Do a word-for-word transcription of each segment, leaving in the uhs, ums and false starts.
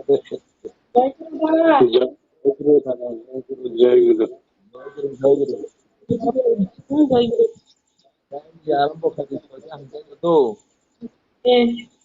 Jai Guru. Jai Guru. Jai Guru. Jai Guru. Jai Guru.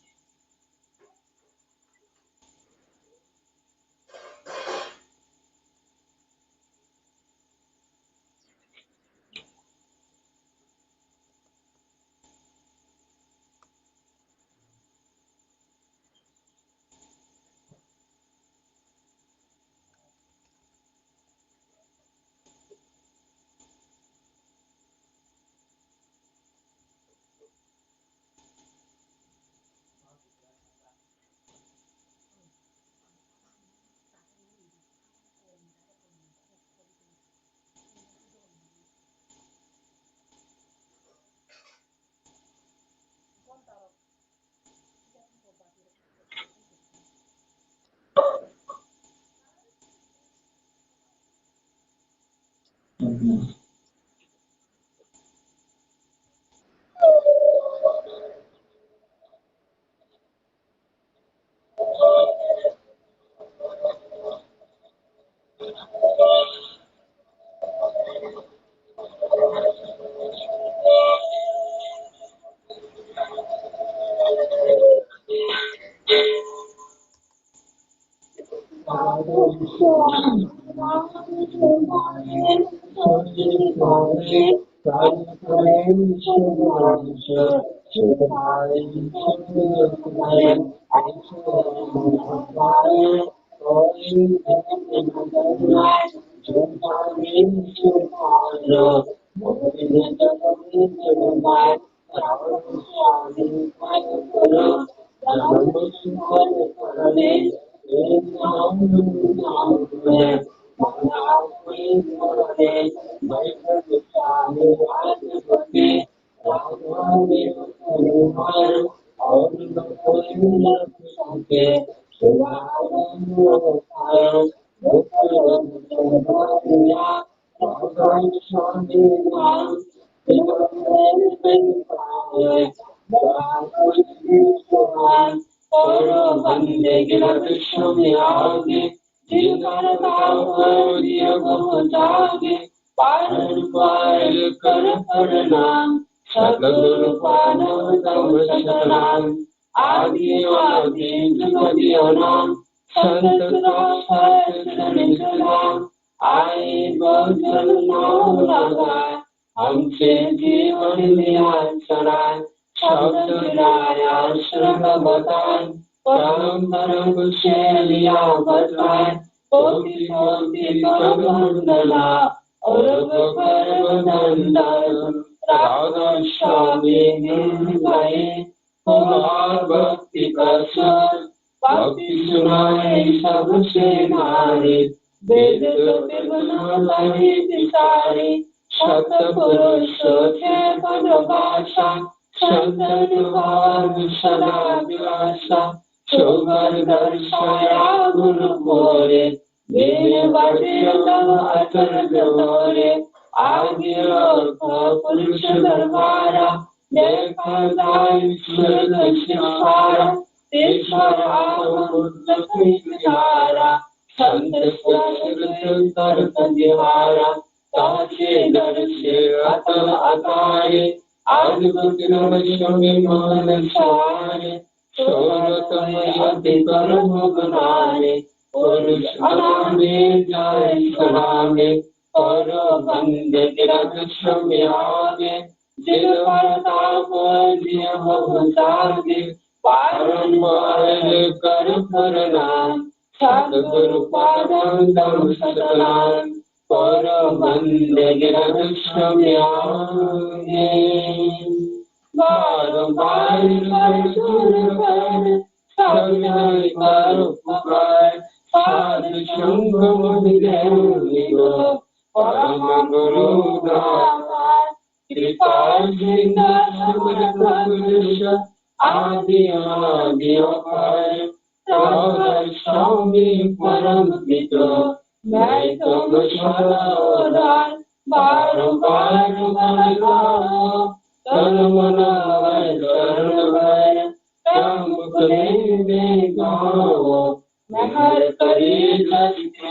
Mehar kari jati ka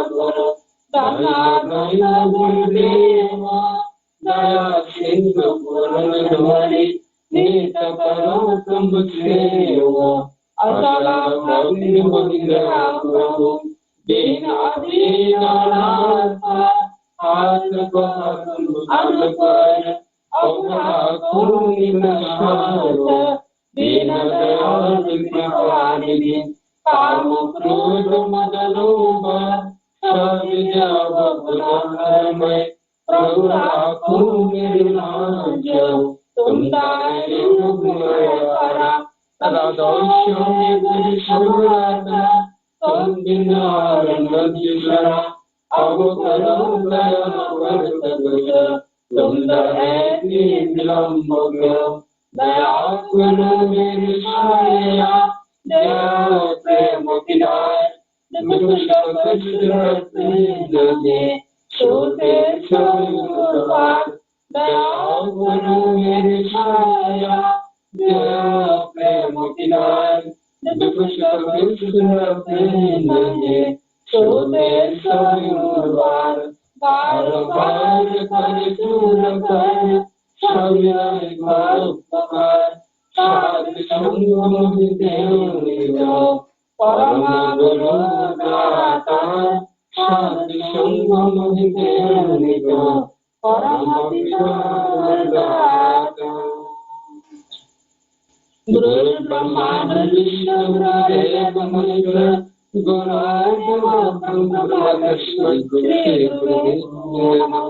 guru, daya daya guru deva, daya sindhu purana dhwali, nita karo tumb seva. Asala bhakti mudira prabhu, din adin anatha, haath ko haath anpar, aura kuni na sahata, dina dayal kripa nidhi, kama krodha mada lobha, sabhi jab guna har main, Prabhu rakho mere naam jao, tum dayal ho maya para, tada doshon mere surata, tum din aur na dusra, Abo karo daya varta karo, tum daya ki vilamb karo. Daya karo mere saya, daya prem ki daya, dukh sukh sudhar prem lage, sote sote upar. Daya karo mere saya, daya prem ki daya, dukh sukh sudhar prem lage, sote sote upar. Bar bar kare pura kare, sabhi bar upkar. Sadhu sangh mudhe nito, parama guru data. Sadhu sangh mudhe nito, parama pita data. Guru Brahma, Guru Vishnu, Guru Deva Maheshwara, Guru Deva Brahma, Tasmai Shri Gurave Namaha.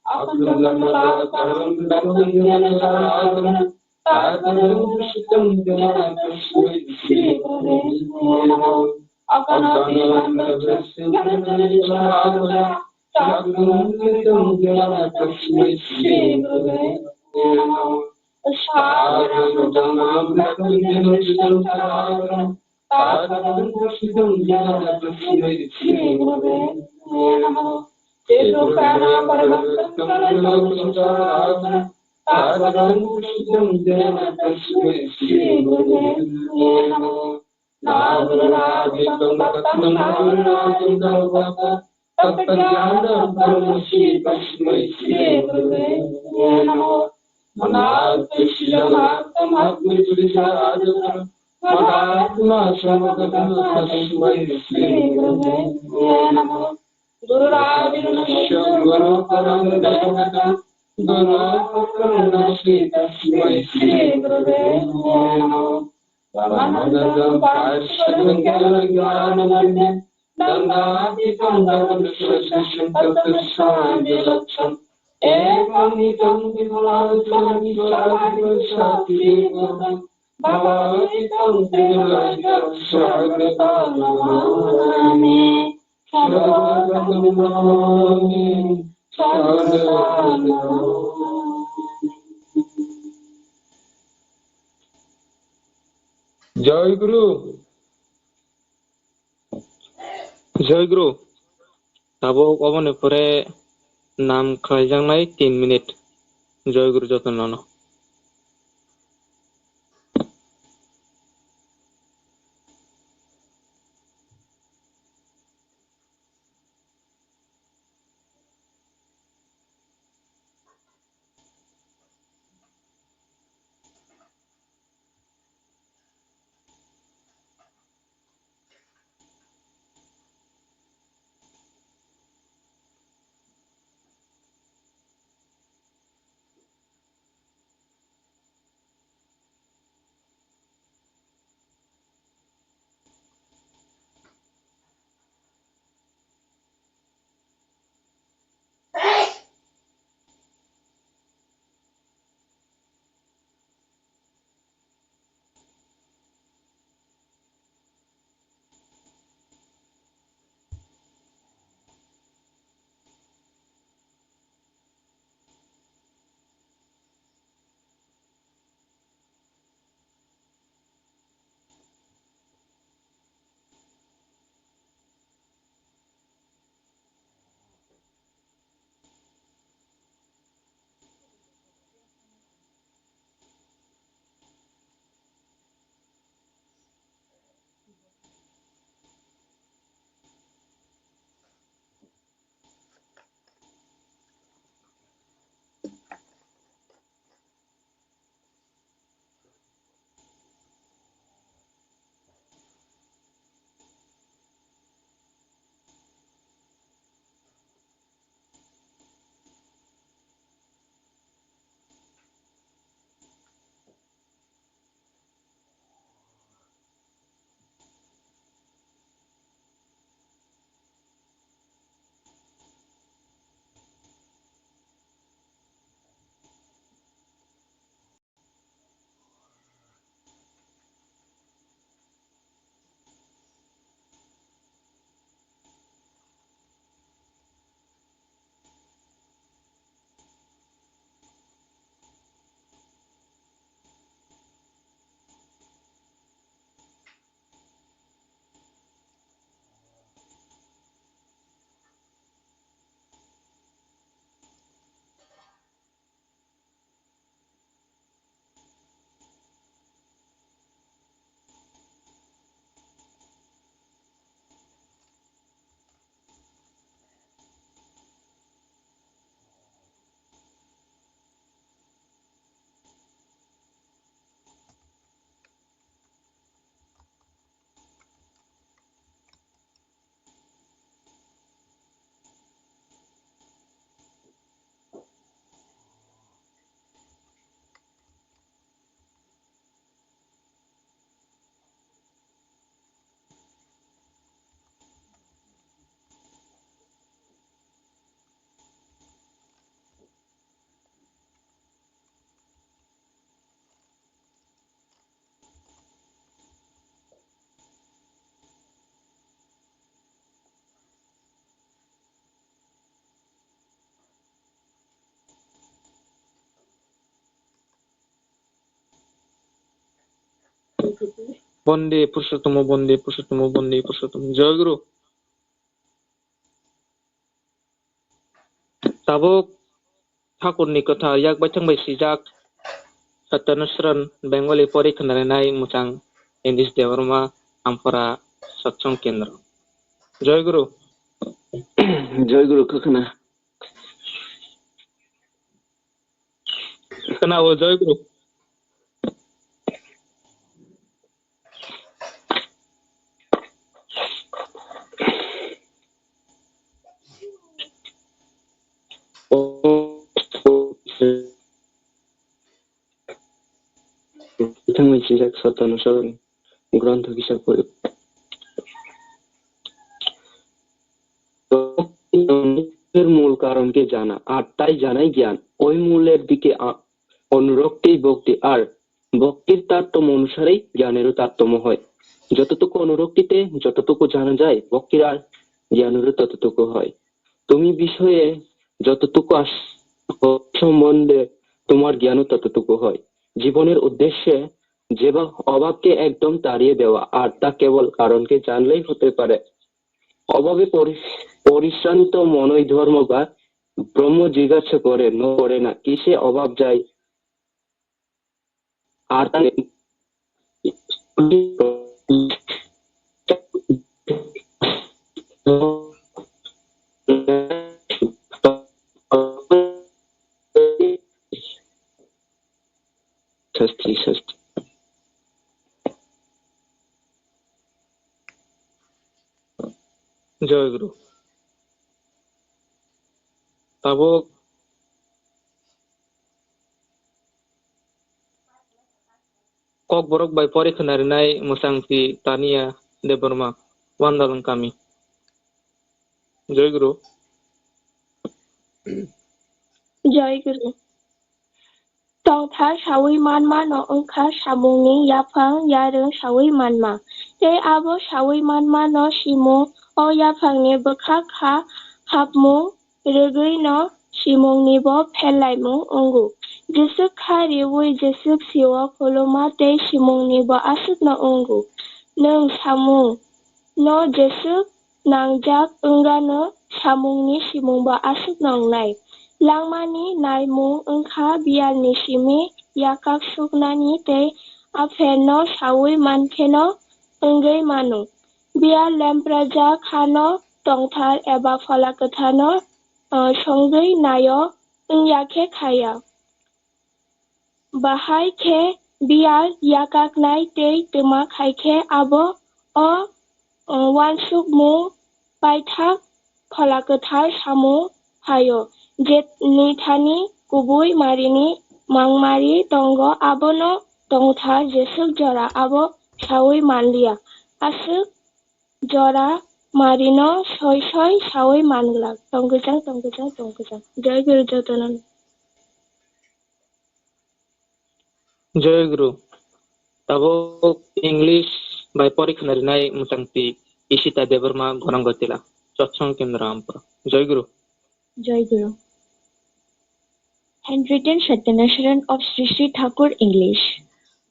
Akhindamndalakarattayam gaganangasagoram, sagaragabhirabhumim sindhumapagasmai Shri Gurave Namaha. Akanabhisantam chakrunnisanagara, chakmamanditam jinapagasmai Shri Gurave Namaha. Sarantam madantam bhrigunandanam sudanta, sarantam karshitam jinapagasmai Shri Gurave Namaha. Citokana paramam tantana lokocharakanam, sarantam karshitam jinapagasmai Shri Gurave Namaha. Nāgurāvittam vaktam nāgurāvittam vaktam, tattva jnānam paramasiddhim tasmai Shri Gurave Namaha. Manāgacchakamakkhamatmajjhagacchakamakkhamatmāsamagataṃ tasmai Shri Gurave Namaha. Gururāviruṇasya guru param daivatam, guru param nasti tasmai Shri Gurave Namaha. Anantaṃ pārisharam kelaññanam aññe, dandatītam dvādasasahassam, tato saññāya lakshaṇam, evaṃ itaṃ vimālaṃ sahasahassaṃ bhāvanābhipūtaṃ, bhāvanātītaṃ tejojayitaṃ svākkhātaṃ namāmi, svākkhātaṃ namāmi, svākkhātaṃ namāmi. Joy Guru. Joy Guru, tabuk oboni pore nam khlaijaknai tin minute. Joy Guru jotono no. Bonde Purushottomo, Bonde Purushottomo, Bonde Purushottomo. Joy Guru. Tabuk Thakurni kwthar yak baithang bai swijak Satyanusaran Bengali pori khwnarinai mwchang Anish Debbarma, Ampara Satsang Kendra. Joy Guru. Joy Guru, khwkhwna. Khwna o, Joy Guru. Bithangni swijak Satyanusaran grontho kisa pori. এর মূল কারণকে জানা, আর তাই জানাই জ্ঞান। ওই মূলের দিকে আ-, অনুরক্তি ভক্তি, আর ভক্তির তারতম্য অনুসারেই জ্ঞানেরও তারতম্য হয়। যতটুকু অনুরক্তিতে যতটুকু জানা যায়, ভক্তির আর জ্ঞানেরও ততটুকু হয়। তুমি বিষয়ে যতটুকু আস-, সম্বন্ধে তোমার জ্ঞানও ততটুকু হয়। জীবনের উদ্দেশ্যে যে বা-, অভাবকে একদম তাড়িয়ে দেওয়া, আর তা কেবল কারণকে জানলেই হতে পারে। অভাবে পরি-, পরিশ্রান্ত মনই ধর্ম বা ব্রহ্ম জিজ্ঞাসা করে, ন করে না, কিসে অভাব যায়? আর তা শাস্তি, শাস্তি। Joy Guru. Tabuk Kokborok bai pori khwnarinai mwchangtwi Tania Debbarma, Wandalung kami. Joy Guru. Joy Guru. Tongthar saui manma no wngkha samungni yaphang yarwng saui manma. Tei abo saui manma no simung o yaphangni bwkhak kha hapmung rwgwi no simungni bo pherlaimung wngo. Jeswk kha riui jeswk sio khuluma tei simungni bo aswk no wngo. Nwng samung no jeswk nangjak wngano samungni simung bo aswkno wngnai. Langmani naimung wngkha biyalni simi yakak suknani tei apherno saui mankheno wngwi mano. Biyal lemprajak hano tongthar eba phola kwtharno, uh, songwi naio wngya khe khaya. Bahai khe biyal yakaknai tei twma khai khe abo o, uh, uansukmung paithak phola kwthar samung phaio, je ni thani kubui marini mangmari tongo, abono tongthar jeswk jora abo saui manliya. Aswk jora marino soi soi saui manglak. Tongkijang, tongkijang, tongkijang. Jai Guru jotono. Joy Guru. Tabuk English bai pori khwnarinai mwchangtwi Ishita Debbarma, Gonangotila, Satsang Kendra, Ampura. Joy Guru. Joy Guru. Handwritten Satyanusaran of Sri Sri Thakur, English.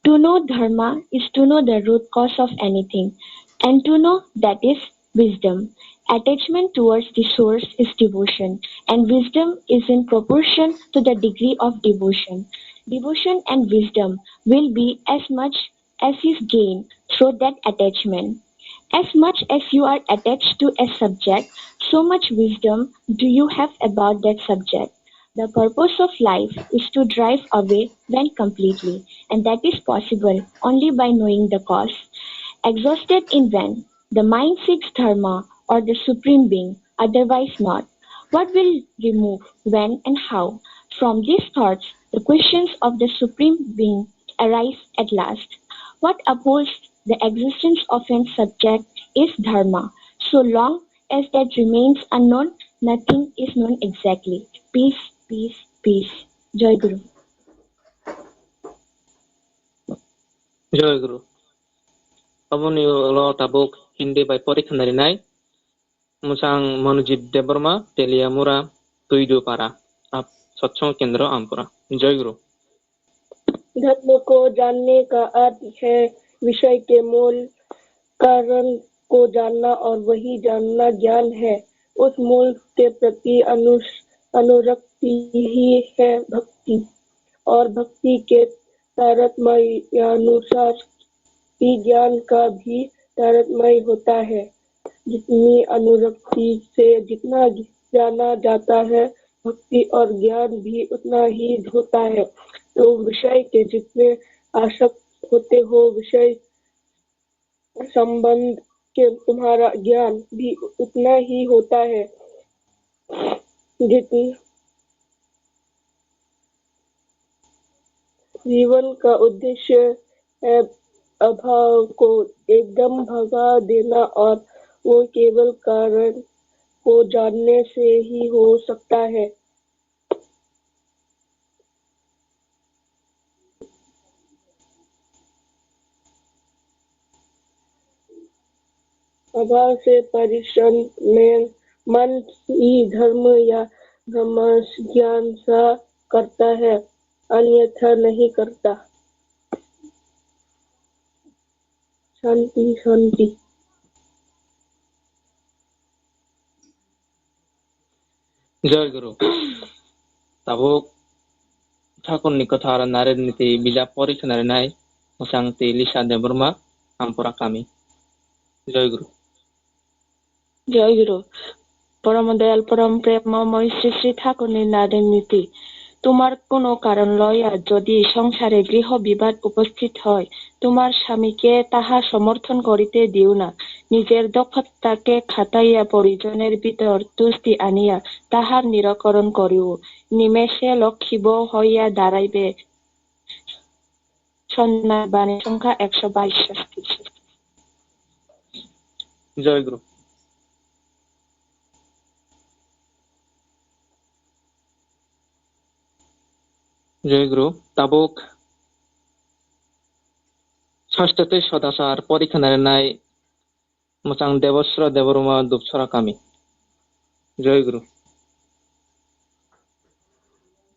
To know dharma is to know the root cause of anything, and to know that is wisdom. Attachment towards the source is devotion, and wisdom is in proportion to the degree of devotion. Devotion and wisdom will be as much as is gained through that attachment. As much as you are attached to a subject, so much wisdom do you have about that subject. The purpose of life is to drive away when completely, and that is possible only by knowing the cause. Exhausted in when, the mind seeks dharma or the supreme being, otherwise not. What will remove, when, and how? From these thoughts, the questions of the supreme being arise at last. What upholds the existence of an subject is dharma. So long as that remains unknown, nothing is known exactly. Peace, peace, peace. Joy Guru. Joy Guru. Aboni ulo tabuk Hindi bai pori khwnarinai. Mwchang Manujit Debbarma, Teliamura, Tuidupara, Ap-, Satsang Kendra, Ampura. Joy Guru. धर्म को जानने का अर्थ है विषय के मूल कारण को जानना और वही जानना ज्ञान है। उस मूल के प्रति अनुस-, अनुरक्ति ही है भक्ति, और भक्ति के तारतम्यानुसार ही ज्ञान का भी तारतम्य होता है। जितनी अनुरक्ति से जितना जाना जाता है, भक्ति और ज्ञान भी उतना ही होता है। तो विषय के जितने आसक्त होते हो, विषय संबंध के तुम्हारा ज्ञान भी उतना ही होता है। जितनी जीवन का उद्देश्य है अभाव को एकदम भगा देना, और वो केवल कारण को जानने से ही हो सकता है। अभाव से परिश्रम में मन ही धर्म या ब्रह्म ज्ञान सा करता है, अन्यथा नहीं करता। शांति, शांति। Joy Guru. Tabuk Thakurni kwthar Nareniti bijap pori khwnarinai mwchang twi Lisa Debbarma, Ampura kami. Joy Guru. জয় গুরু। পরম দয়াল, পরম প্রেমময় শ্রী শ্রী ঠাকুরনি নারীর নীতি। তোমার কোনো কারণ লইয়া যদি সংসারে গৃহ বিবাদ উপস্থিত হয়, তোমার স্বামীকে তাহা সমর্থন করিতে দিও না। নিজের দক্ষতাকে খাটাইয়া পরিজনের ভিতর তুষ্টি আনিয়া তাহার নিরাকরণ করিও। নিমেষে লক্ষ্মী বউ হইয়া দাঁড়াইবে। সন্ন্যাস বাণী সংখ্যা একশো বাইশ। Joy Guru. Joy Guru. Tabuk Sastha tei Sodachar pori khwnarinai mwchang Debasra Debbarma, Dupsara kami. Joy Guru.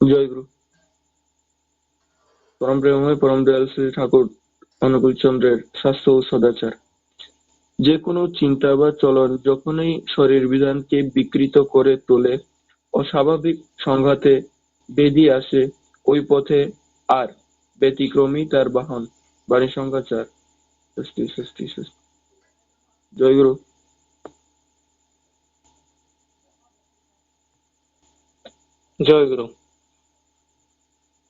জয় গুরু। পরম প্রেমময় পরম দয়াল শ্রী ঠাকুর অনুকূল চন্দ্রের স্বাস্থ্য ও সদাচার। যে কোনো চিন্তা বা চলন যখনই শরীর বিধানকে বিকৃত করে তোলে, অস্বাভাবিক সংঘাতে বেধি আসে, ওই পথে আর ব্যতিক্রমী তার বাহন। বাণী সংখ্যা চার। স্বস্তি, স্বস্তি, স্বস্তি। জয় গুরু। Joy Guru.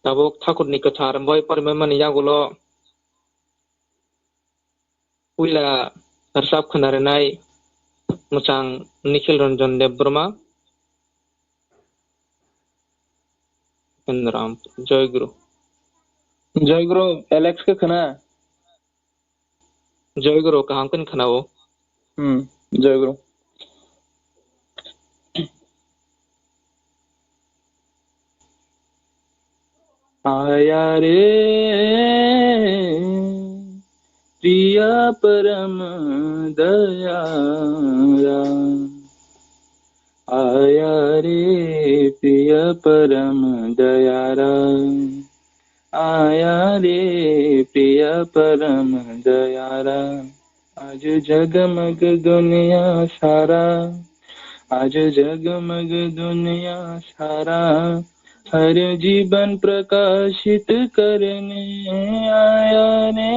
Tabuk Thakurni kwthar boi porimani yagulo puila rwchap khwnarinai mwchang Nikhil Ranjan Debbarma. Joy Guru. Joy Guru, Alex khe khwna. Joy Guru, kaham khe khwnao. Hmm, Joy Guru. आया रे प्रिय परम दयारा, आया रे प्रिय परम दयारा, आया रे प्रिय परम दयारा। आज जगमग दुनिया सारा, आज जगमग दुनिया सारा, हर जीवन प्रकाशित करने आया रे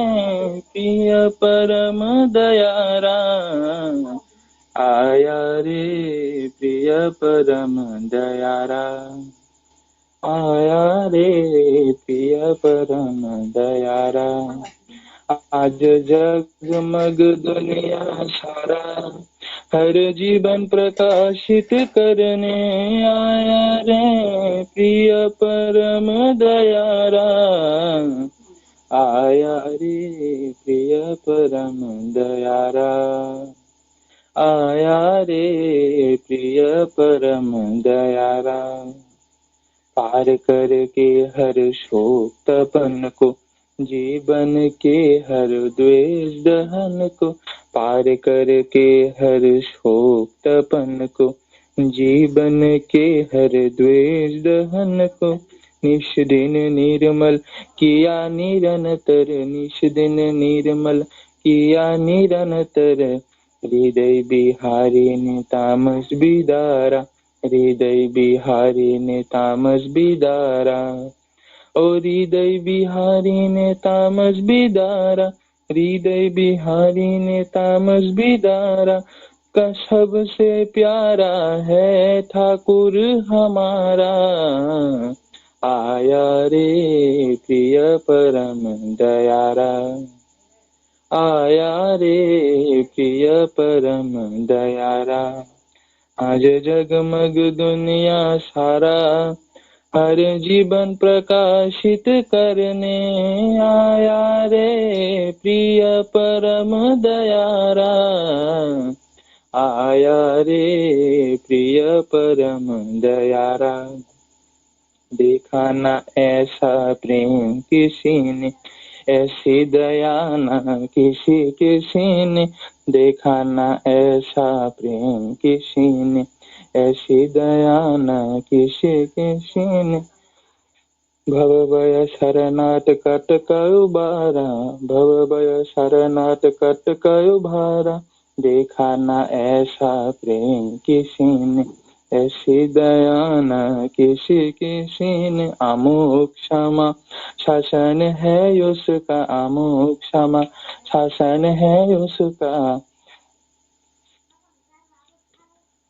प्रिय परम दयारा, आया रे प्रिय परम दयारा। आया रे प्रिय परम दयारा, आज जगमग दुनिया सारा, हर जीवन प्रकाशित करने आया रे प्रिय परम दयारा। आया रे प्रिय परम दयारा, आया रे प्रिय परम दयारा। पार करके हर शोक तपन को, जीवन के हर द्वेष दहन को, पार करके हर शोक तपन को, जीवन के हर द्वेष दहन को, निष्दिन निर्मल किया निरंतर, निष्दिन निर्मल किया निरंतर। हृदय बिहारी ने तामस बिदारा, हृदय बिहारी ने तामस बिदारा। ओ हृदय बिहारी ने तामस बिदारा, हृदय बिहारी ने तामस बिदारा का सबसे प्यारा है ठाकुर हमारा। आया रे प्रिय परम दयारा, आया रे प्रिय परम दयारा। आज जगमग दुनिया सारा, हर जीवन प्रकाशित करने आया रे प्रिय परम दयारा, आया रे प्रिय परम दयारा। देखा ना ऐसा प्रेम किसी ने, ऐसी दया ना किसी किसी ने। देखा ना ऐसा प्रेम किसी ने, ऐसी दया ना किसी किसी ने। भव भय शरणात कट कयो भारा, भव भय शरणात कट कयो भारा। देखा ना ऐसा प्रेम किसी ने, ऐसी दया ना किसी किसी ने। अमुक समा शासन है उसका, अमुक समा शासन है उसका।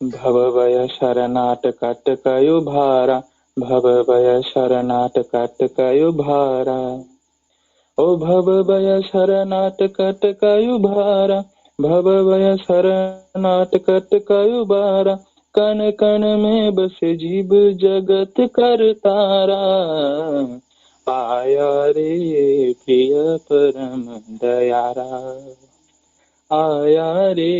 भव भय शरणात कट कयो भारा, भव भय शरणात कट कयो भारा। ओ भव भय शरणात कट कयो भारा, भव भय शरणात कट कयो भारा। कण कण में बसे जीव जगत कर तारा। आया रे प्रिय परम दयारा, आया रे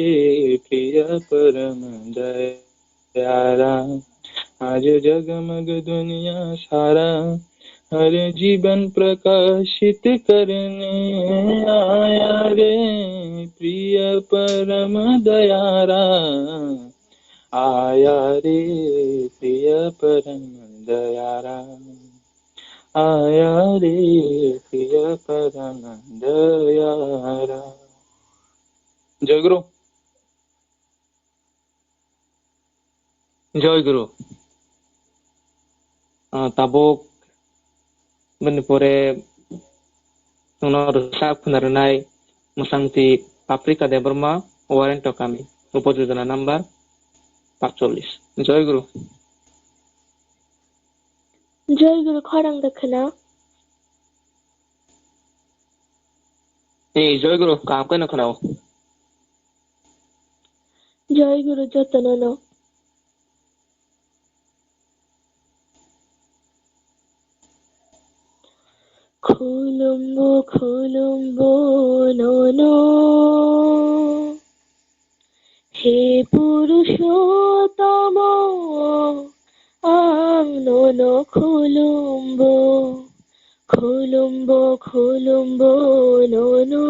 प्रिय परम दयारा। आज जगमग दुनिया सारा, हर जीवन प्रकाशित करने आया रे प्रिय परम दयारा। आया रे प्रिय परम दयारा, आया रे प्रिय परम दयारा। जय गुरु। Joy Guru. Ah, tabuk bini pore chwngno rwchap khwna rwnai mwsangti Paprika Debbarma, Warrant Tokami, upojojona number patchollis. Joy Guru. Joy Guru, khorang da khwna? Ei, Joy Guru, kaham khe no khwnao. Joy Guru jotono no. Khulumbo, khulumbo nono. He Purushottama, ang nono khulumbo, khulumbo, khulumbo nono.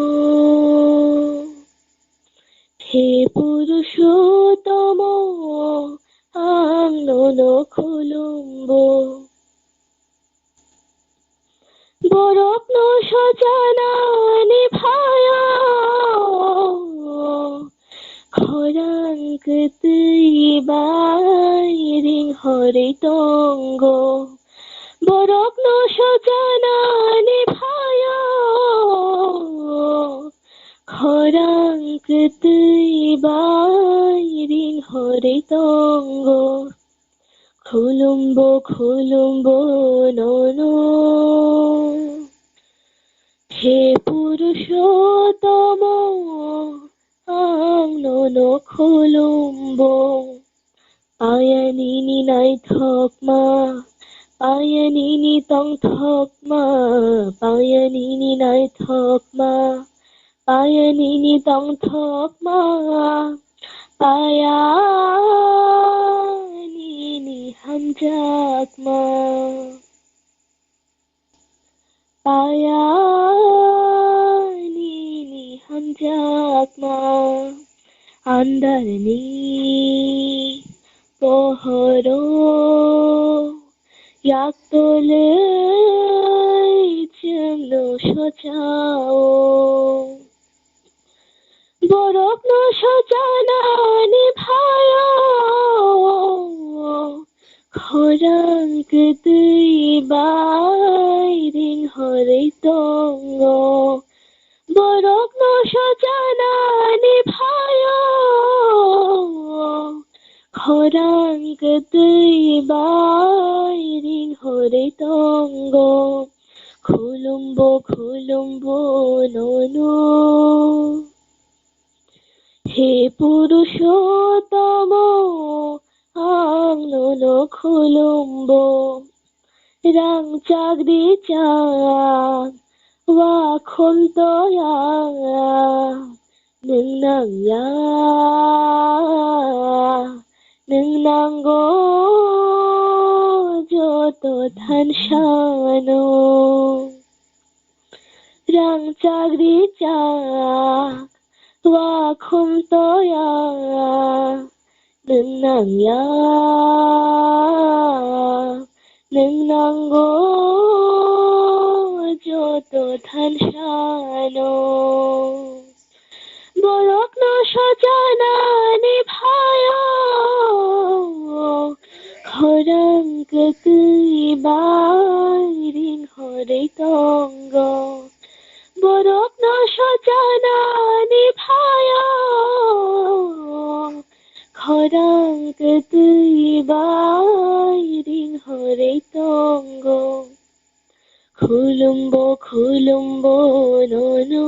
He Purushottama, ang nono khulumbo. Borokno sojanani phaio, khorang kwtwi bai ring horwi tongo. Borokno sojanani phaio, khorang kwtwi bai ring horwi tongo. Khulumbo, khulumbo nono. He Purushottama, ang nono khulumbo. Paya nini naithokma, paya nini tongthokma, paya nini naithokma, paya nini tongthokma, paya nini hamjakma. Paya nini hamjakma, andarni pohoro, Yaktolwi chwngno sochao. Borokno sochanani phaio. Khorang kwtwi bai ring horwi tongo. Borokno sochanani phaio. Khorang kwtwi bai ring horwi tongo. Khulumbo, khulumbo nono. He Purushottamo, ang nono khulumbo. Rang chakri chak, wakhom toya, nwng nangya, nwng nango joto thansano. Rang chakri chak, wakhom toya, nwng nangya, nwng nango joto thansano. Borokno sochanani phaio, khorang kwtwi bai ring horwi tongo. Borokno sochanani phaio, khorang kwtwi bai ring horwi tongo. Khulumbo, khulumbo nono.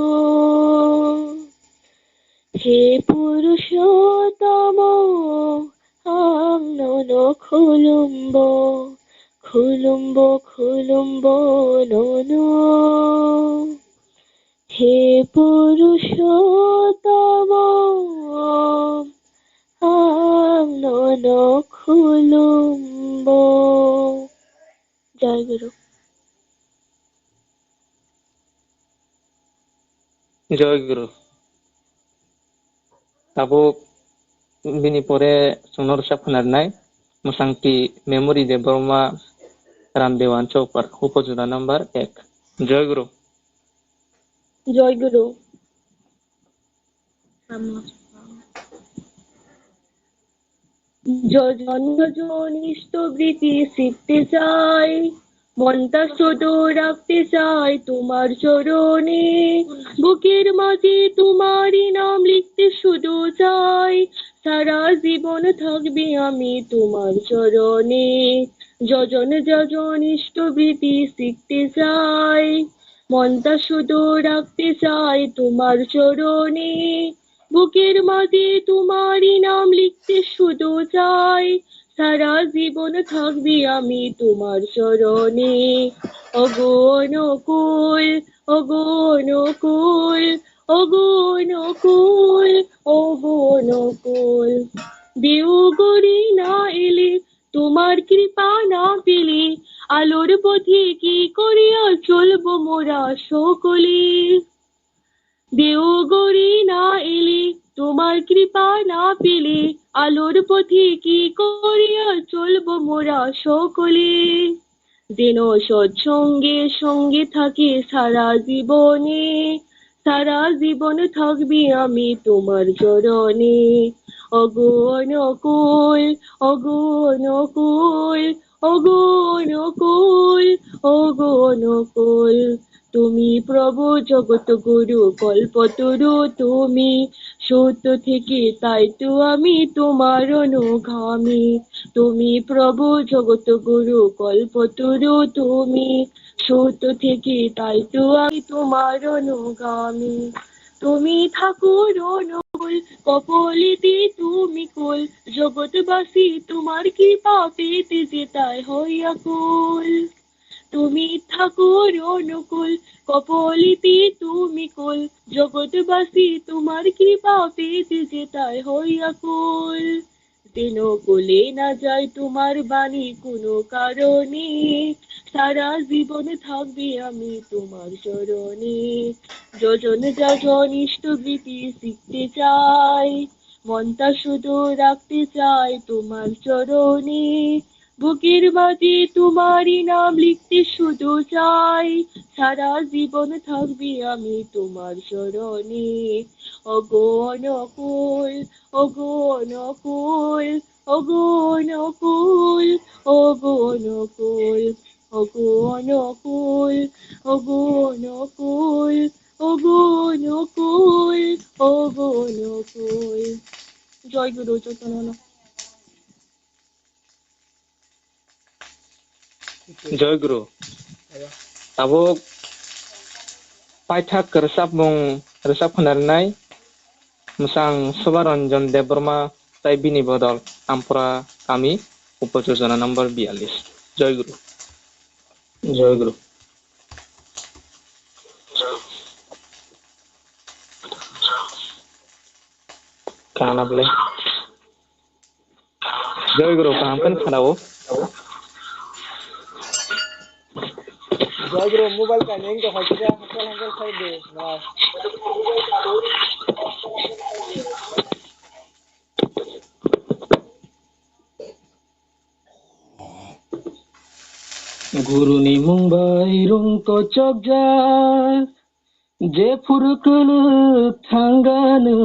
He Purushottamo, ang nono khulumbo. Khulumbo, khulumbo nono. He Purushottamo, ang nono khulumbo. Jai Guru. Jai Guru. Tabuk bini pore chwngno rwchap khwnarnai Mwsangti Memory Debbarma, Ramdewan Chowkar, Upojila number ek. Jai Guru. Jai Guru. যোজন যোজন ইষ্টবৃতি শিখতে চাই, মনটা শুধু রাখতে চাই তোমার চরণে। বুকের মাঝে তোমারই নাম লিখতে শুধু চাই, সারা জীবন থাকবে আমি তোমার চরণে। যোজন যোজন ইষ্টবৃতি শিখতে চাই, মনটা শুধু রাখতে চাই তোমার চরণে। বুকের মাঝে তোমারই নাম লিখতে শুধু চাই, সারা জীবন থাকবে আমি তোমার চরণে। ওগো অনুকূল, ওগো অনুকূল, ওগো অনুকূল, ওগো অনুকূল। দেওঘরে না এলে, তোমার কৃপা না পেলে, আলোর পথে কি করিয়া চলবো মোরা সকলে? দেওঘরে না এলে, তোমার কৃপা না পেলে, আলোর পথে কি করিয়া চলবো মোরা সকলে? যেন সৎসঙ্গে সঙ্গে থাকে সারা জীবনে, সারা জীবন থাকবে আমি তোমার চরণে। ওগো অনুকূল, ওগো অনুকূল, ওগো অনুকূল, ওগো অনুকূল। তুমি প্রভু জগৎ গুরু কল্পতরু তুমি, সত্য থেকে তাই তো আমি তোমার অনুগামী। তুমি প্রভু জগৎ গুরু কল্পতরু তুমি, সত্য থেকে তাই তো আমি তোমার অনুগামী। তুমি ঠাকুর অনুকূল, কপলিতে তুমি কুল, জগৎবাসী তোমার কৃপা পেতে যে তাই হই আকুল। তুমি ঠাকুর অনুকূল, কপলিতে তুমি কুল, জগৎবাসী তোমার কৃপা পেতে যে তাই হই আকুল। যেন ভুলে না যাই তোমার বাণী কোনো কারণে, সারা জীবন থাকবে আমি তোমার চরণে। যোজন যোজন ইষ্টবৃতি শিখতে চাই, মনটা শুধু রাখতে চাই তোমার চরণে। বুকের মাঝে তোমারই নাম লিখতে শুধু চাই, সারা জীবন থাকবে আমি তোমার স্মরণে। ওগো অনুকূল, ওগো অনুকূল, ওগো অনুকূল, ওগো অনুকূল, ওগো অনুকূল, ওগো অনুকূল, ওগো অনুকূল, ওগো অনুকূল। জয় গুরু Chaitanya. Joy Guru. Tabuk paithak rwchapmung rwchap khwnarnai mwchang Sobaranjan Debbarma tai bini bodol Ampura kami, upo jojona number biyallis. Joy Guru. Joy Guru. Kana bole. Joy Guru, kaham khe khwnao. Joy Guru, mobile kaining to hoikhe hakal hakal khai de. Guruni mung bai rung kochokjak, jephuru kwlwk thangano,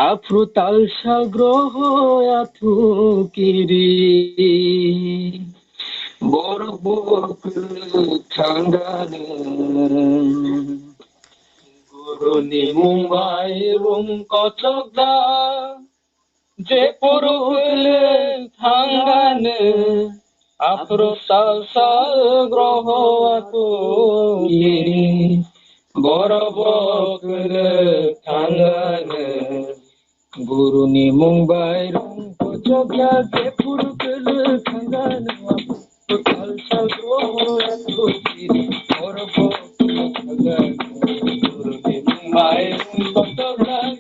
aphuru talsa groho athu kiri, borok bo kwlwk thangano. Guruni mung bai rung kochokjak, jephuru kwlwk thangano, aphuru talsa groho athu kiri, borok bo kwlwk thangano. Guruni mung bai rung kochokjak, jephuru kwlwk thangano, aphuru talsa groho athu kiri, borok bo kwlwk thangano. Guruni mung bai rung kochokjak,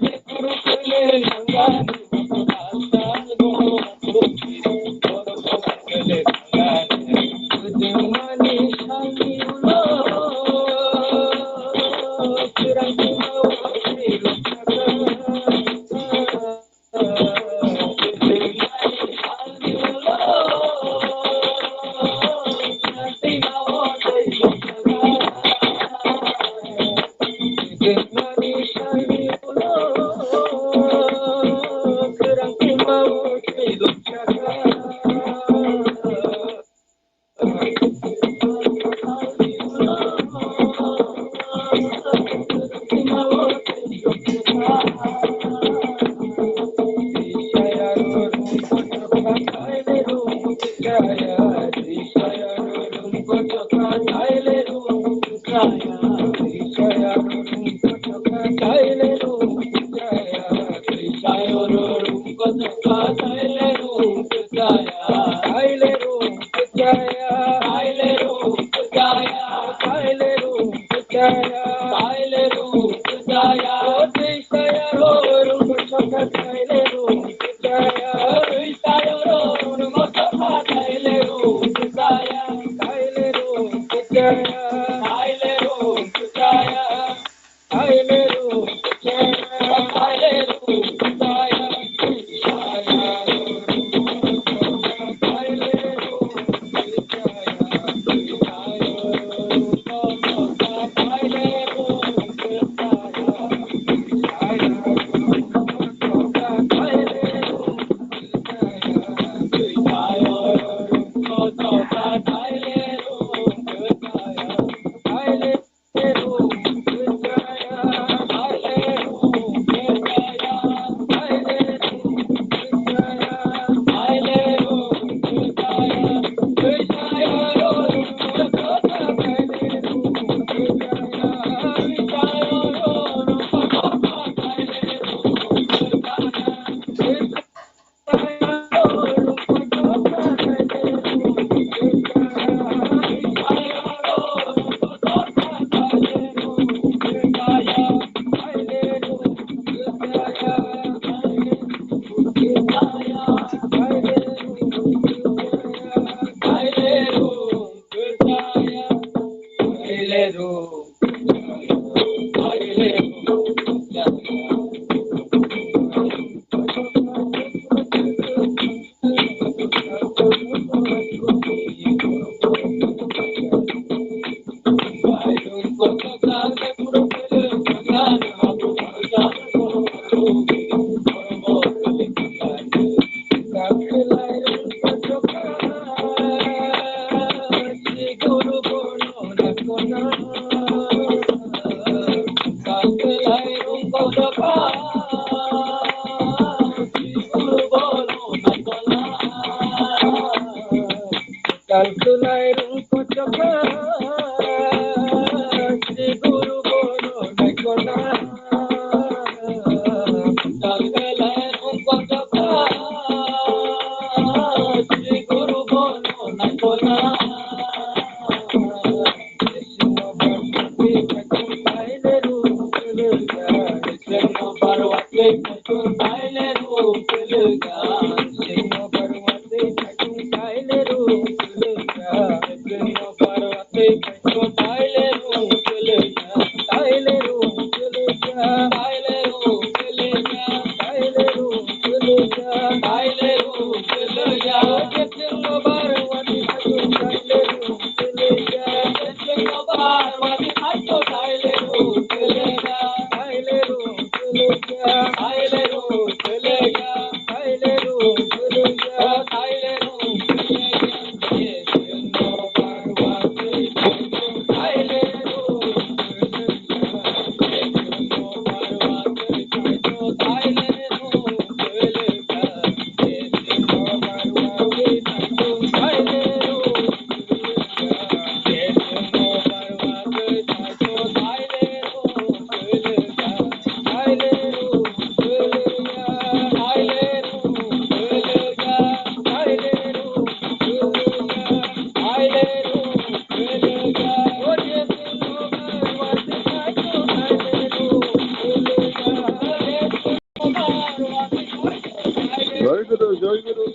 Joy Guru, Joy Guru.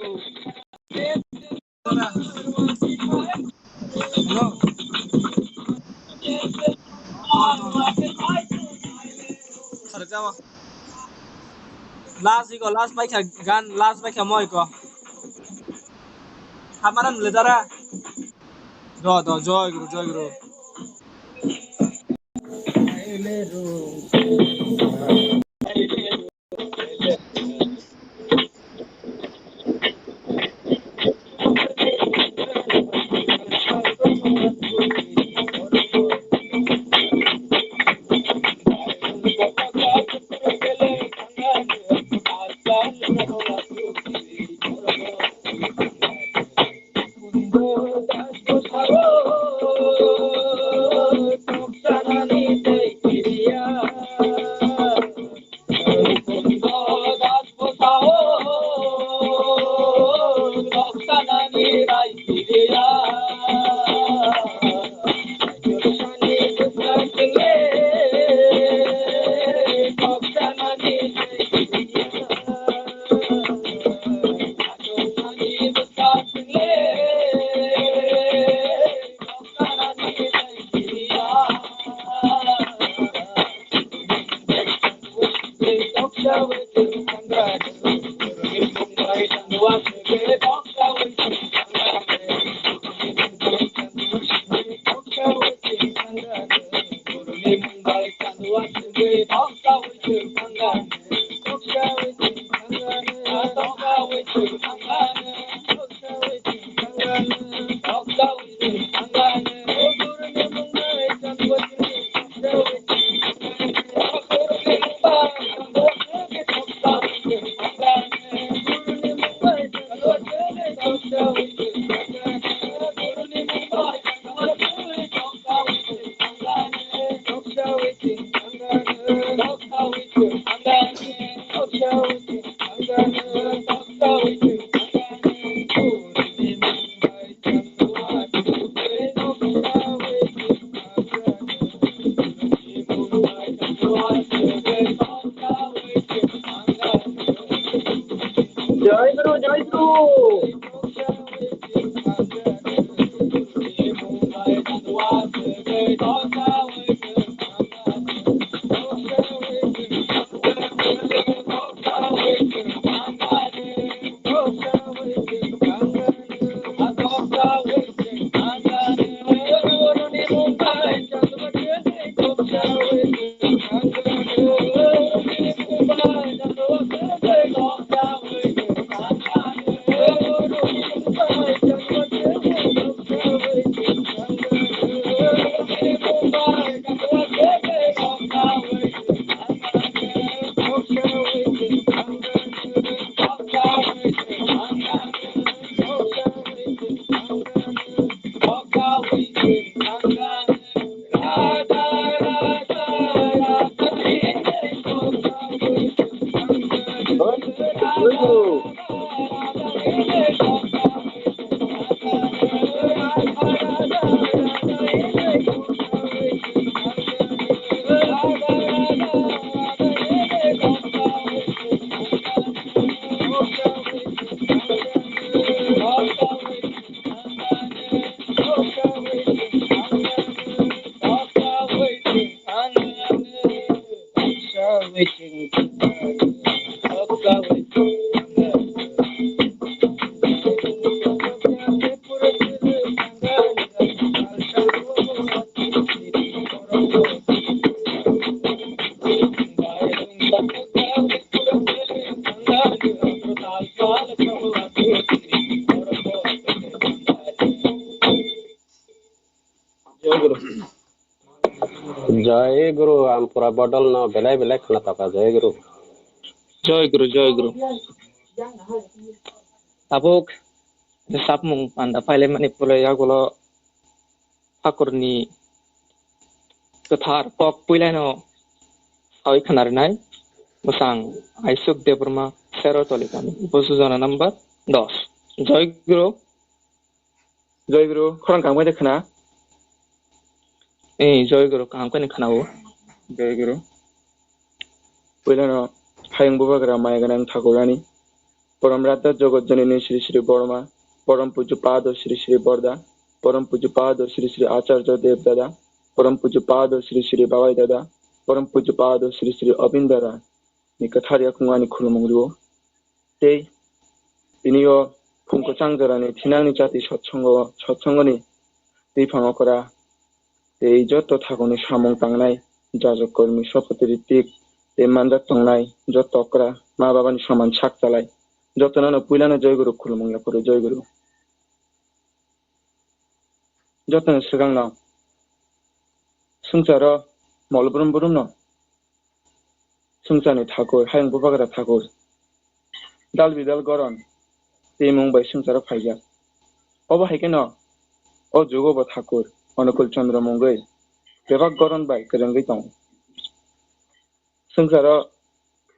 Last iko, last paikha gan, last paikha mo iko. Hamaram ledara. Do, do, joy guru, joy guru. Jai Guru, Jai Guru. Joy Guru, ang pura bodol no belai belai khna toka, Joy Guru. Joy Guru, Joy Guru. Tabuk sapmung panda paile mani pule yagulo Thakurni kwthar kok puilano sawi khna rwnai bwsang Aisuk Debbarma, Serotoli kami, Bosujana number dos. Joy Guru. Joy Guru, khorang kang bai de khna? Eh, Joy Guru, kaham khe khna o. Joy Guru. Puilano hayung bubagra maya gwnang Thakurani, Porom Radha Jogot Jonini Sri Sri Borma, Porom Puju Pado Sri Sri Borda, Porom Puju Pado Sri Sri Acharya Dev Dada, Porom Puju Pado Sri Sri Babai Dada, Porom Puju Pado Sri Sri Abin Dada ni kwthar yakung ani khulumung rio. Tei tini o phung kwchang jorani thinangni jati sotsongo, sotsongoni twiphang okra tei joto thakuni samung tangnai jajak kormi sopotiri tik tei manjak tongnai joto okra ma babani soman sak chalai jotono no puilano Joy Guru khulumung yaphuru Joy Guru. Jotoni swkangno swngcharo mol brum brumno swngcharni thakur, hayung bubagra thakur, dal bidal goron twimung bai swngcharo phaijak. Obo hai kheno o jugo bo thakur Onukul Chandra mungwi bebak goron bai kwrwngwi tongo. Swngcharo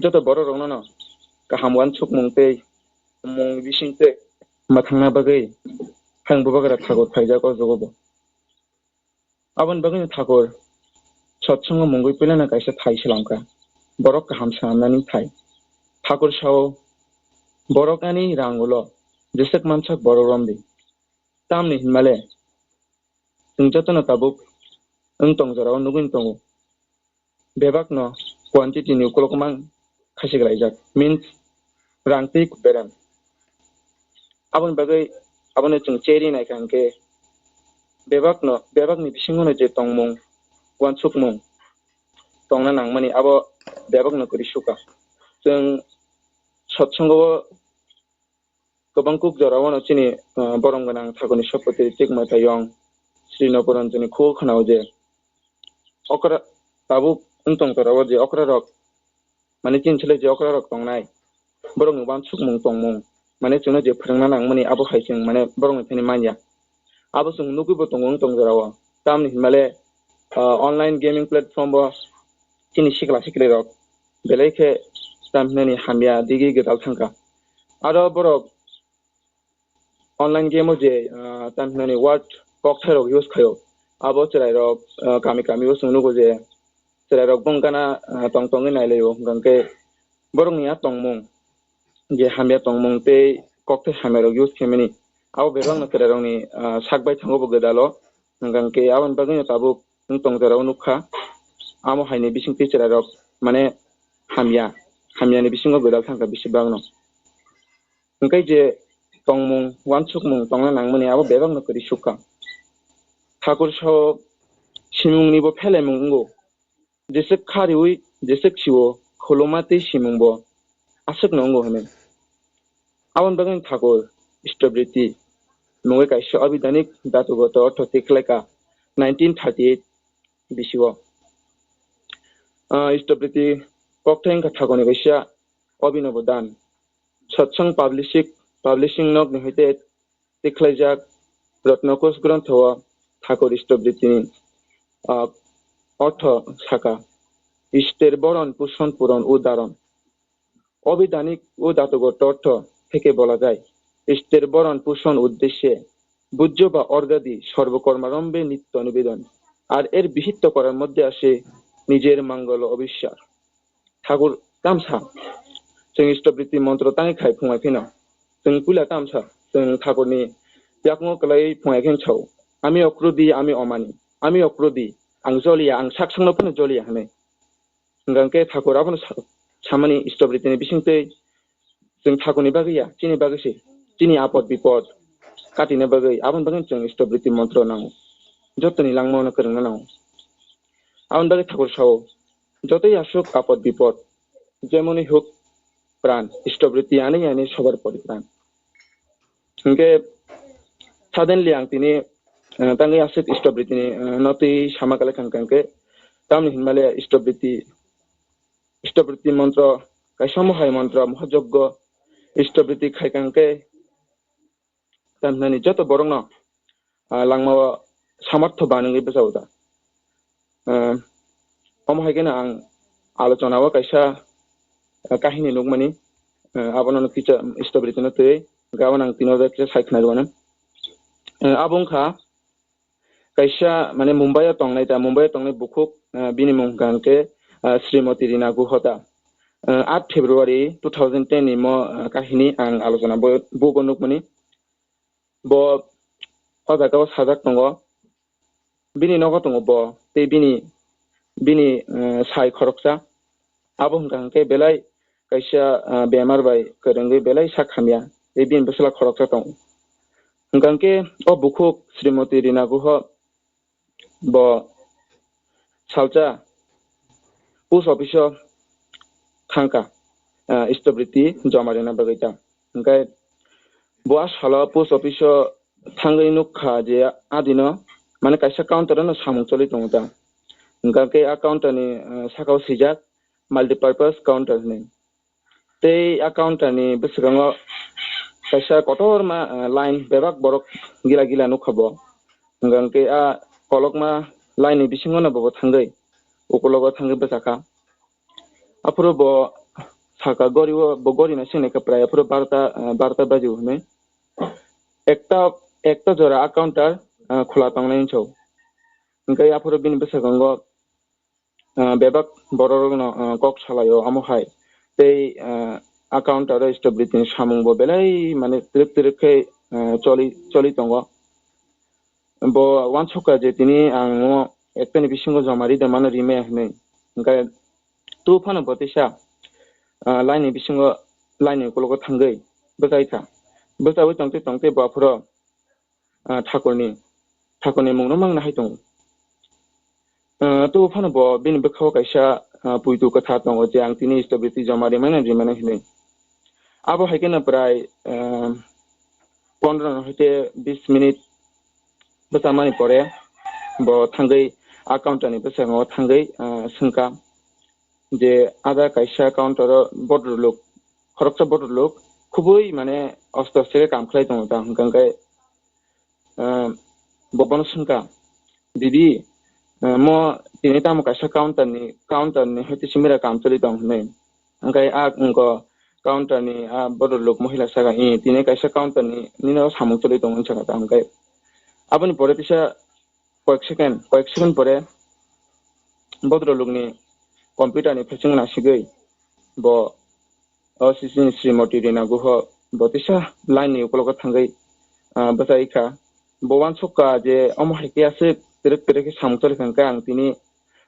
joto borok rokno no kaham uansukmung tei mung bising tei mwthangna bagwi hayung bubagra thakur phaijak o jugo bo. Aboni bagwino thakur sotsongo mungwi puilano kaisa thai swlamkha, borok kaham swnamnani thai. Thakur sao, borok ani rang ulo jeswk mansak borok romdi. Tamni hinmale chwng jotono tabuk wng tong jorao nugwi tongo. Bebakno quantity ni ukulok mang khasi glaijak, means rang tei berem. Aboni bagwi abono chwng cherwi naikha hwnkhe bebakno, bebakni bisingono je tongmung, uansukmung tongna nangmani abo bebakno kwrwi sukha. Chwng sotsongo o kwbang kuk jorao no chini, ah, borom gwnang thakurni sopotiri tikma tayong Sri Noboranjani khugo khwnao je okra tabuk wng tong jorao je okra rok, mane chini selai je okra rok tongnai, borokni uansukmung tongmung, mane chwngno je phwrwngna nangmani abo hai chwng mane borokni thani manya. Abo chwng nugwi bo tongo wng tong jorao. Tamni hinmale, ah, online gaming platform o chini sikla sikli rok belai khe tam hinani hamya digi gwdal thangkha. Aro borok online game o je, ah, tam hinani word kokthairok use khaio, abo chwrairok, ah, kami kami o chwng nugo je chwrairok bong gana, ah, tong tongwi nailaio, hwnkhe borokni a tongmung je hamya tongmung tei kokthai hamyarok use khaimani abo bebakno chwrairokni, ah, sak bai thango bo gwdalo, hwnkhe aboni bagwino tabuk wng tong jorao nukha, amo haini bisingtwi chwrairok mane hamya, hamyani bisingo gwdal thangkha bisi bagno. Hwnkhe je tongmung, uansukmung tongna nangmani abo bebakno kwrwi sukha. Thakur sao simungni bo phelaimung wngo. Jeswk kha riwi jeswk siwo khuluma tei simung bo aswkno wngo hwnwi. Aboni bagwi thakur Istobriti mungwi kaisa abhidhanik dhatugoto ortho tikhlaikha nineteen thirty eight bisio. Ah, Istobriti kokthai wngkha thakurni kaisa Abhinav Dan. Satsang Publishing, Publishing nokni hoite tikhlaijak Rotnakosh grontho o Thakur Istobritini, ah, ortho sakha, Ishter boron, puson puron, udaron. অবৈধানিক ও জাতগত অর্থ থেকে বলা যায়, ইষ্টের ভরণ পোষণ উদ্দেশ্যে ভোজ্য বা অর্ঘাদি সর্বকর্মারম্ভে নিত্য নিবেদন, আর এর বিহিত করার মধ্যে আসে নিজের মঙ্গল Abhisar. Thakur tamsa, chwng istobriti montro tangwi khai phungai phino, chwng puila tamsa, chwng Thakurni yakung kwlaiwi phungai khe sao, "Ami okrodi, ami omani, ami okrodi, ang joliya, ang sak sakno phano joliya," hwnwi. Hwnkhe Thakur abono sa-, samani istobriti ni bisingtwi chwng Thakurni bagwi ya, chini bagwi se, chini apod bipod katina bagwi, aboni bagwi chwng istobriti montro nango, jotoni langmano kwrwngna nango. Aboni bagwi Thakur sao, "Jotoi asuk apod bipod, jemoni huk pran, istobriti ani ani sobar pori pran." Hwnkhe suddenly ang tini, eh, tangwi aswk istobriti ni, eh, notwi sama kale khan khan khe, tamni hinmale istobriti, istobriti montro, kaisa mohai montro, mohajoggo, istobriti khai khan khe, tamhinani joto borokno, ah, langmao samartho banwi bwchao da. Eh, omo hai kheno ang alochonao kaisa, eh, kahini nukmani, eh, abono no kisa stability no twi, gabon ang tino bai kisa sai khna rwmani. Eh, abo wngkha kaisa, mane, Mumbai o tongnai ta, Mumbai o tongnai bukhuk, eh, bini mung hwnkha hwnkhe, eh, Srimoti Rina Guha ta. Eh, eight February two thousand ten ni mo, eh, kahini ang alochona bo, bugo nukmani. Bo o jaga o sajak tongo. Bini nogo tongo bo, tei bini, bini, eh, sai khoroksa. Abo hwnkha hwnkhe belai kaisa, eh, bemar bai kwrwngwi belai sak hamya. Tei bini bwsla khoroksa tongo. Hwnkha hwnkhe o bukhuk Srimoti Rina Guha bo salsa post office o thangkha, ah, stability joma rwna bagwi ta. Hwnkhe bo a salo post office o thangwi nukha je adino, mane, kaisa counter no samung choli tongo ta. Hwnkhe a counter ni, ah, saka o swijak multipurpose counter hinwi. Tei a counter ni bwskango kaisa kotorma, ah, line bebak borok gila gila nukha bo. Hwnkhe a kolokma line ni bisingo no bo thangwi, ukulogo thangwi bwchakha. Aphuru bo saka gori o, bo gori no sini khe prai aphuru barota, ah, barota baji hinwi. Ekta, ekta jora a counter, ah, khula tongnai hinwi sao. Hwnkhe aphuru bini bwskango, ah, bebak bororokno, ah, kok salaio amo hai. Tei, ah, a counter o stability ni samung bo belai, mane, twrwk twrwk khe, ah, choli, choli tongo. Bo uansukha je tini ang o ektani bisingo joma ri de mano rimaya hinwi. Hwnkhe tu phano bo teisa, ah, line ni bisingo, line ni ukologo thangwi bwchai kha. Bwchaui tongtwi tongtwi bo aphuru, ah, Thakurni, Thakurni mungno mangna hai tongo. Ah, tu phano bo bini bwkhao kaisa, ah, puitu kwthar tongo je ang tini stability joma rimano rimano hinwi. Abo hai kheno prai, ah, pondro no hoite bis minute bwchamani pore bo thangwi a counter ni bwskango thangwi, ah, swngkha je ada kaisa counter o botruluk, khoroksa botruluk khubui, mane, osto osto khe kam khlai tongo ta, hwnkha hwnkhe, ah, bo bono swngkha, "Didi, ah, mo tini tamo kaisa counter ni, counter ni hoite simi ra kam choli tong," hinwi. Hwnkhe a wngkha counter ni a botruluk mohila saka, "I, tini kaisa counter ni nini o samung choli tongo," hinwi sakha ta. Hwnkhe aboni pore teisa koyek second, koyek second pore botrulukni computer ni phaising nasigwi bo o sisini Srimoti Rina Guha bo teisa line ni ukologo thangwi, ah, bwchai kha. Bo uansukha je omo hai khe aswk twrwk twrwk khe samung choli kha, hwnkhe ang tini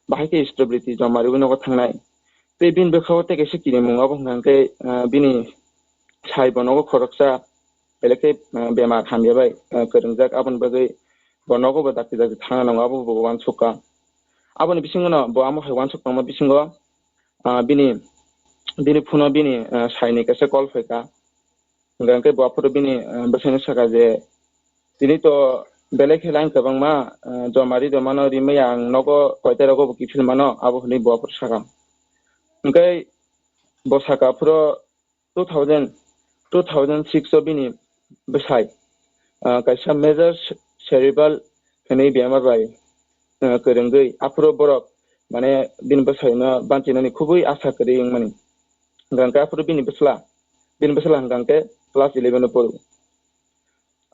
bahai khe stability joma riwi nogo thangnai. Tei bini bwkhao tei kaisa kirimung abo hwnkha hwnkhe, ah, bini sai bo nogo khoroksa, belai khe, ah, bemar hamya bai, ah, kwrwngjak, aboni bagwi bo nogo bo dakti dakti thangna nango, abo bo uansukha. Aboni bisingo no bo amo hai uansuk tongma bisingo, ah, bini, bini phone o bini, ah, saini kaisa call phaikha. Hwnkha hwnkhe bo aphuru bini, ah, bwsaino sakha je, "Tini to belai khe line kwbangma, ah, joma ri joma no rimaya ang nogo koita rogo bo kiphil mano," abo hwnwi bo aphuru sakha. Hwnkhe bo sakha aphuru two thousand, two thousand six o bini bwsai, ah, kaisa major ce-, cerebral hwnwi bemar bai, ah, kwrwngwi aphuru borok, mane, bini bwsaino banchinani khubui asa kwrwi wngmani. Hwnkha khe aphuru bini bwsla, bini bwsla hwnkha khe class eleven o poro.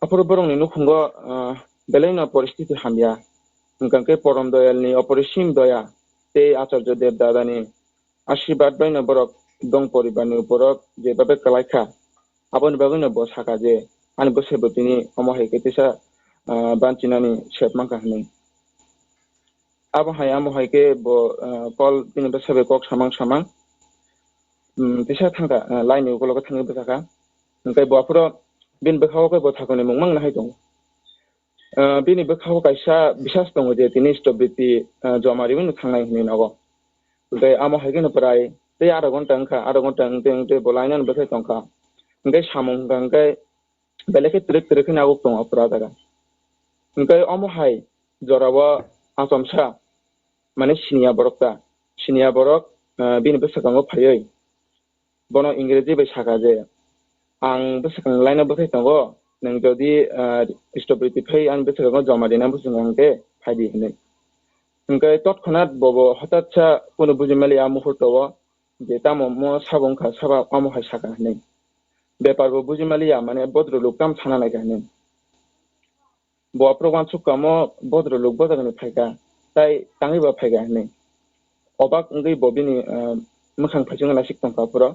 Aphuru borokni nukhungo, ah, belaino poristiti hamya. Hwnkha khe Porom Doyalni oporisim doya tei Acharya Dev Dadani ashirbad baino borok dong poribarni uporok jebabe kwlaikha. Aboni bagwino bo sakha je, ani bwsai bo tini omo hai khe teisa, ah, banchinani sep mankha hwnwi. Abo hai, amo hai khe bo, ah, call bini bwsai bai kok samang samang, um, teisa thangkha, ah, laini ukologo thangwi bwchakha. Hwnkhe bo aphuru bini bwkhao khe bo thakunimung mangna hai tongo. Ah, bini bwkhao kaisa bisas tongo je tini stobriti, ah, joma riwi no thangnai hwnwi nogo. Hwnkhe amo hai kheno prai tei adha ghonta wngkha, adha ghonta wngtwi wngtwi bo lainani bwthai tongkha. Hwnkhe samung hwnkha hwnkhe belai khe twrwk twrwk khe naguk tongo aphuru ah jaga. Hwnkhe omo hai jorao achomsa, mane siniya borok ta, siniya borok, ah, bini bwswkango phaiwi bono Ingreji bai sakha je, "Ang bwswkang line o bwthai tongo, nwng jodi, ah, stobriti phai ani bwswkango joma rina bwswkang hwnkhe phaidi," hwnwi. Hwnkhe totkhonat bobo hotatsa kunu buji maliya a muhurto o je tamo mo sabo wngkha saba amo hai sakha hwnwi. Bepar bo buji maliya, mane bodro luk tam sana naikha hwnwi. Bo aphuru uansuk kamo bodro luk bo jagani phaikha, tai tangwi ba phaikha hwnwi. Obak wngwi bo bini, ah, mwkhang phaichingno naisik tongkha aphuru.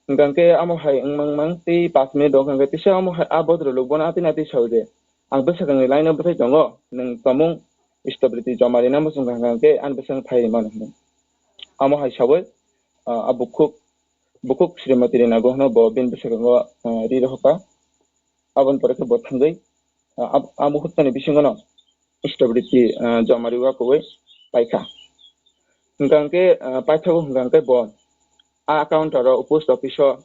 Hwnkha khe amo hai wngmang mang tei pash minute wngkha khe teisa amo hai a bodro luk bono atwi atwi sao je, "Ang bwswkangni line o bwthai tongo, nwng tomung stobriti joma rina muchung kha hwnkha khe ani bwswkang phai rwmano," hwnwi. Amo hai saui, ah, a bukhuk, bukhuk Srimati Rina Guha no bo bini bwswkango, ah, ri rohorkha. Aboni pore khe bo thangwi, ah, ab-, a muhurtoni bisingono stobriti, ah, joma riwi paikha. Hwnkha khe, ah, paithago hwnkha khe bo a account aro post office o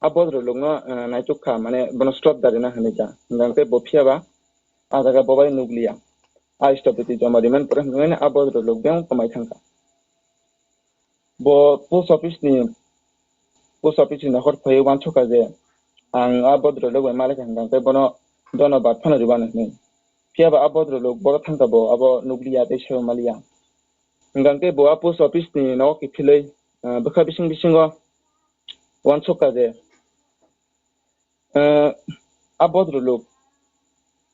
a bodro lukno, ah, naituk kha, mane bono srot da rina hwnwi kha. Hwnkha khe bo phiya ba a jaga bo bai nukliya. A stobriti joma rimani pore hwnkha khe a bodro luk beng kwmai thangkha. Bo post office ni, post office ni nokhor phaiwi uansukha je, "Ang a bodro luk bai malai kha," hwnkha khe bono dono bat phano rwmano hwnwi. Phiya ba a bodro luk boro thangkha bo abo nukliya tei sebo maliya. Hwnkha khe bo a post office ni nogo kiphilwi, ah, bwkha bising bisingo uansukha je, ah, a bodro luk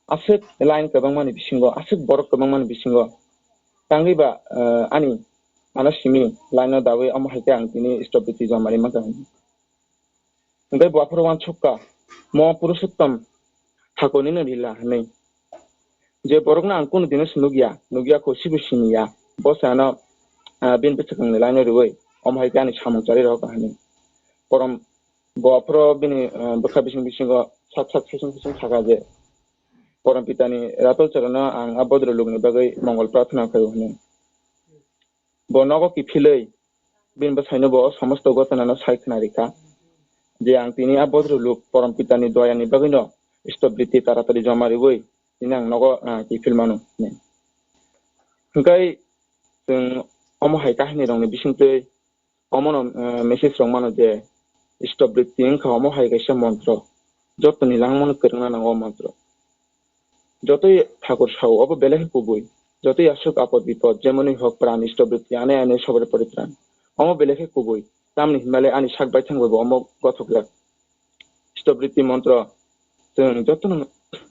aswk line kwbangmani bisingo, aswk borok kwbangmani bisingo tangwi ba, ah, ani ano simi line o dawi omo hai khe ang tini stobriti joma ri mankha hwnwi. Hwnkhe bo aphuru uansukha, mo Purushottom Thakurni no rila hwnwi. Je borokno ang kunu dino se nukya, nukya kho sibo siniya, bo se ano, ah, bini bwswkangni line o riwi, omo hai khe ani samung charwi rohorkha hwnwi. Porom bo aphuru bini, ah, bwkha bising bisingo sak sak sising sising sakha je, "Porom Pitani Ratul Chorono ang a bodro lukni bagwi mongol prarthana khaio," hwnwi. Bo nogo kiphilwi bini bwsaino bo o somosto ghotonano sai khna rikha je, "Ang tini a bodro luk Porom Pitani doyani bagwino stobriti taratari joma riwi tini ang nogo, ah, kiphil mano," hwnwi. Hwnkhe chwng omo hai kahinirokni bisingtwi omono, ah, message rok mano je stobriti wngkha omo hai kaisa montro, jotoni langmano kwrwngna nango o montro. Jotoi Thakur sao, obo belai khe kubui. Jotoi aswk apod bipod, jemoni hok pran, stobriti ane ane sobore pori pran. Omo belai khe kubui. Tamni hinmale ani sak baithang bai bo omo gothok jak. Stobriti montro chwng jotono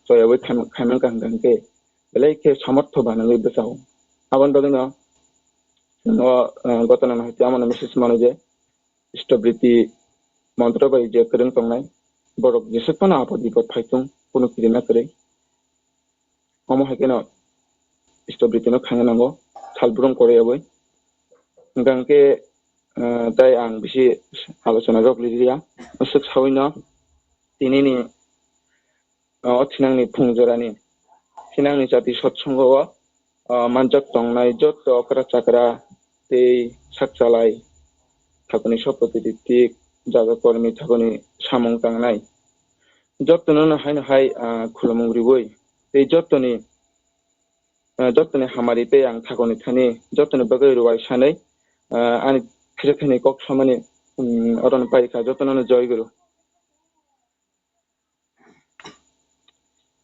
choyaui khaima-, khaimang kaham kaham khe belai khe samortho banangwi bwchao. Aboni bagwino chwng o, eh, gotona no hai tei amano message mano je, stobriti montro bai je kwrwng tongnai, borok jesuk phano apod bipod phaitung, kunu kirima kwrwi. Omo hai kheno stobriti no khaina nango, sal brum kwrwi aboi. Hwnkha hwnkhe, ah, tai ang bisi alochona rok ririya, aswk saui no tini ni o thinangni phung jorani thinangni jati sotsongo o, o manjak tongnai joto okra chakra tei sakchalai thakuni sopoti ritik jaga kormi thakuni samung tangnai jotono no haino hai, ah, khulumung riwi tei jotoni, ah, jotoni hamari tei ang thakuni thani jotoni bagwi ruwai sanwi, ah, ani khijakhani kok samani, um, orono paikha jotono no joy guru.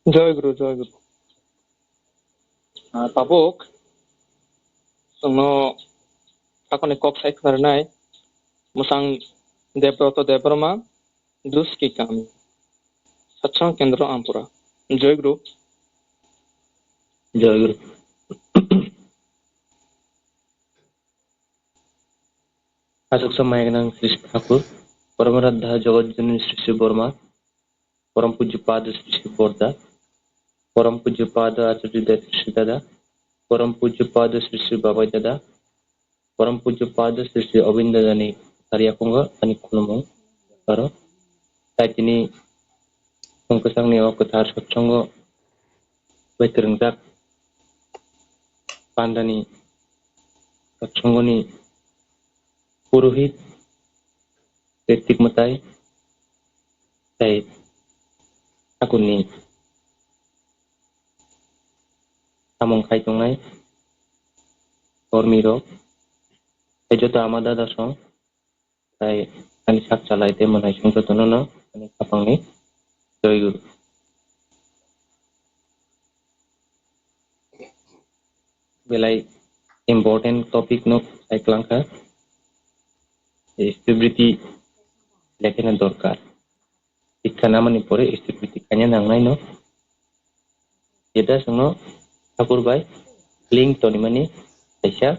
Joy Guru, Joy Guru. Ah, tabuk, chwngno takhorni kok sai khwnarwnai, mwchang Debroto Debbarma, Duski Kami, Satsang Kendro Ampura. Joy Guru. Joy Guru. Aswk samaya gwnang Sri Thakur, Paramarada Jagat Janani Sri Sri Borma, Param Pujya Pada Sri Sri Borda, Param Pujya Pada Acharya Dada Sri Dada, Param Pujya Pada Sri Sri Babai Dada, Param Pujya Pada Sri Sri Obin Dada ni tariyakungo ani khulumung. Aro tai tini Songkwsangni o kwthar satsongo bai kwrwngjak pandani satsongoni purohit, Ritik Mwtai, tei Thakurni samung khai tongnai kormirok, tei joto ama dada song, tei ani sak chalai tei mwnaisong jotono no ani khapangni joy guru. Belai important topic no sai kwlangkha, stability lekheno dorkar. Dikha namani pore stability khaina nangnaino. Jeta chwngno Thakur bai link tonimani kaisa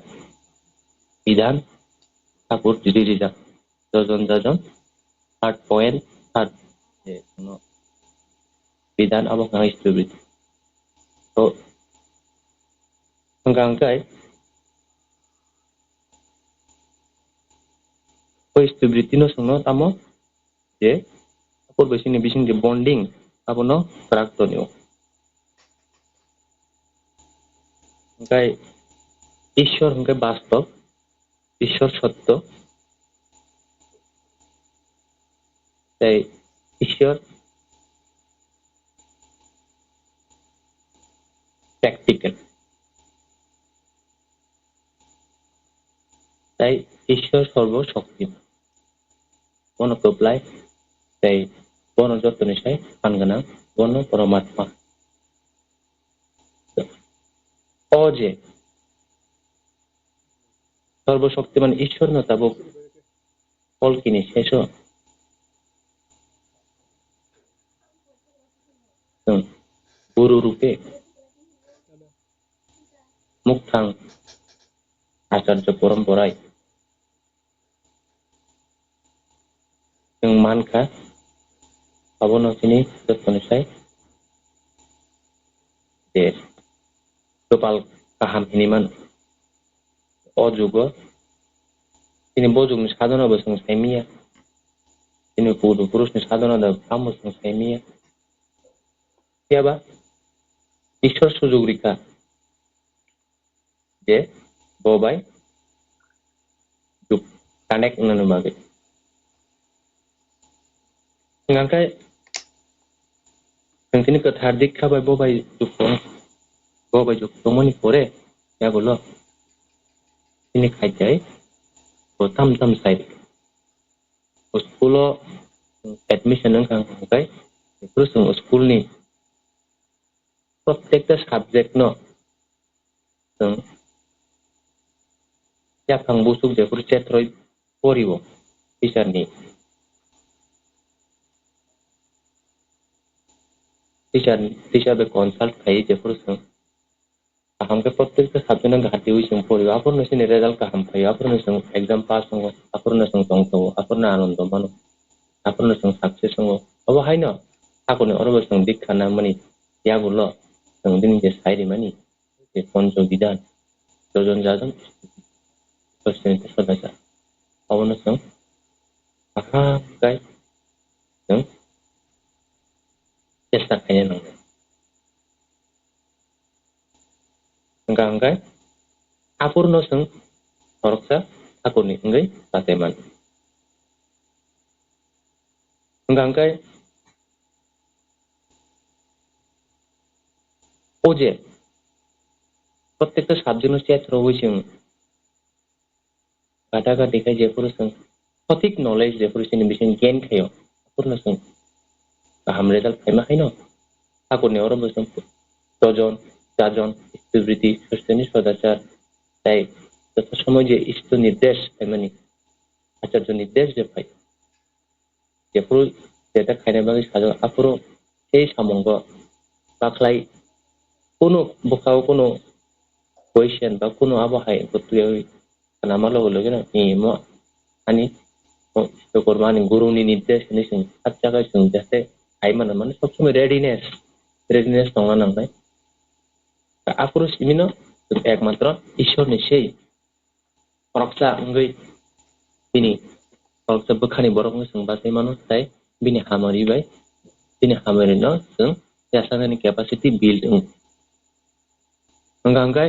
bidhan Thakur riri rijak. Jojon jajon, third point, third je chwngno bidhan abo wngkha stability. To hwnkha hwnkhe o stability no chwngno tamo je Thakur bai chini bising je bonding abono kwrak tonio. Hwnkhe Ishwar hwnkhe bastob, Ishwar sotto, tei Ishwar practical. Tei Ishwar sorbo shokti. Bono kwplai tei bono jotoni sai phan gwnang, bono Paramatma. O je Sarbo Shoktiman Ishwarno tabuk Kolkini seso chwng Guru rupe mukthang Acharya Porom Borai chwng mankha, abono chini jotoni sai je kwpal kaham hinwi mano. O jugo chini bojongni sadhana bo chwng saimiya, chini purbo purushni sadhana da tamo chwng saimiya. Phiyaba Ishwar sujuk rikha je bo bai juk connect wngnani bagwi. Hwnkhe chwng chini kwthar dikha bai bo bai juk tong, bo bai juk tongmani pore yagulo chini khaijai bo tam tam sai rikha. O school o admission wngkha hwnkhe, jephuru chwng o school ni protekta subject no chwng yaphang busuk jephuru chethroi porio teacher ni, teacher, teacher bai consult khai jephuru chwng kaham khe protekta subject no ghatiwi chwng porio, aphuru no chini result kaham phaio, aphuru no chwng exam pass wngo, aphuru no chwng tongthogo, aphuru no anondo mano, aphuru no chwng success wngo. Obo haino hakuni oro bo chwng dikha nangmani yagulo chwng bini je sai rimani je poncho bidan, jojon jajon, sostheni tei sodachar, obono chwng kaham khe chwng chesta khaina nangnai. Hwnkha hwnkhe aphuru no chwng khoroksa thakurni wngwi bachai mano. Hwnkha hwnkhe o je protekta subject no chethrogwi chwng gata gati khe jephuru chwng sothik knowledge jephuru chini bising gain khaio, aphuru no chwng kaham result phaima haino thakurni oro bo chwng jojon, jajon, stability, sostheni sodachar, tei joto somoy je Ishwar nirdesh phaimani, Acharya nirdesh je phai, jephuru jeta khaina bagwi sajak, aphuru tei samungo bakhlai kunu bwkhao kunu question ba kunu abo hai twiwi khnama loge loge no, "Ee, mo ani, mo, Vishwakarma ani guru ni nirdesh," hinwi chwng sak jaga chwng jate hai mano, mane sob somoi readiness, readiness tongna nangnai. Aphuru simi no ekmatro Ishwar ni sei khoroksa wngwi bini khoroksa bwkhani borok wngwi chwng bachai mano, tei bini hamari bai, bini hamari no chwng yachaknani capacity build wng. Hwnkha hwnkhe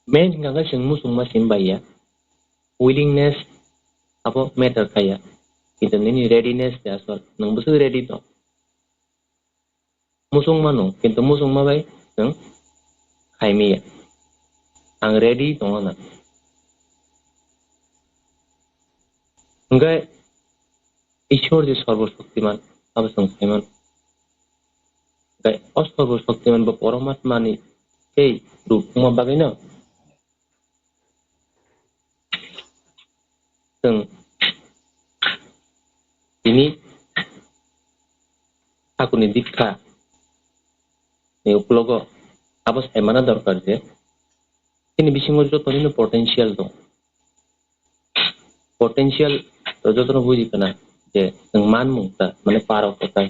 main hwnkha hwnkhe chwng muchungma simi bai ya, willingness abo matter khaiya, kintu nini readiness se asol, nwng bwswk ready tong. Muchung mano, kintu muchungma bai chwng khai manya. Ang ready tongo na. Hwnkhe Ishwar je Sarbo Shaktiman, abo chwng sai mano. Hwnkhe o Sarbo Shaktiman bo Paramatma ni tei rupma bagwi no chwng tini thakurni dikha ni uklogo abo saimana dorkar je chini bisingo joto nini potential dong. Potential to jotono buji khna je chwng manmung ta, mane parok ta.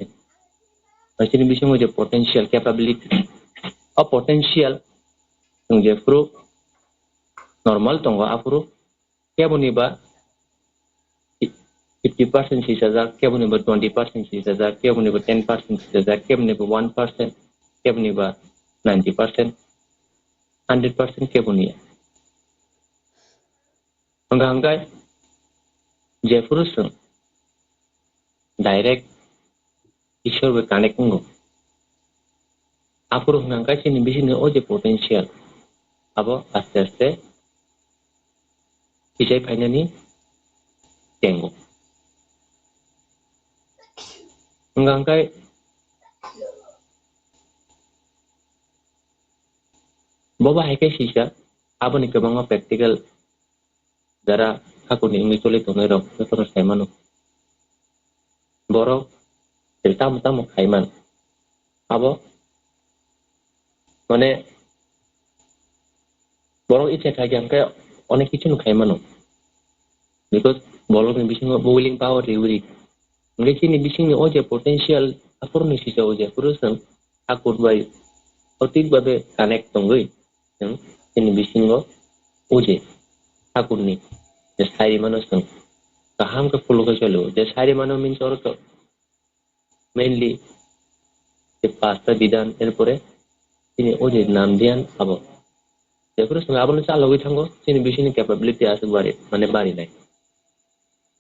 Chini bisingo je potential, capability, o potential chwng jephuru normal tongo, aphuru keboni ba fifty percent sisajak, keboni ba twenty percent sisajak, keboni ba ten percent sisajak, keboni ba one percent, keboni ba ninety percent, hundred percent keboni ya. Hwnkha hwnkhe jephuru chwng direct Ishwar bai connect wngo. Aphuru hwnkha hwnkhe chini bisingni o je potential, abo aste aste kichai phainani tengo. Hwnkha hwnkhe bo bahai khe sisa, aboni kwbangma practical jara thakurni wngwi choli tongnai rok jotono sai mano. Borok tamo tamo khai man. Abo mane borok icha khai khe hwnkhe onek kichu no khai mano. Because borokni bisingo willing power riwi ri. Hwnkhe chini bisingni o je potential aphuruni sisa o je phuru chwng thakur bai sothik babe connect tongwi chwng chini bisingo o je thakurni je sai rimano chwng kaham khe follow khe choli o. Je sai rimano means oro to mainly je pasta bidhan, erpore chini o je nam dhyan abo. Jephuru chwng abono chalogwi thango, chini bisingni capability aswk bari, mane barinai.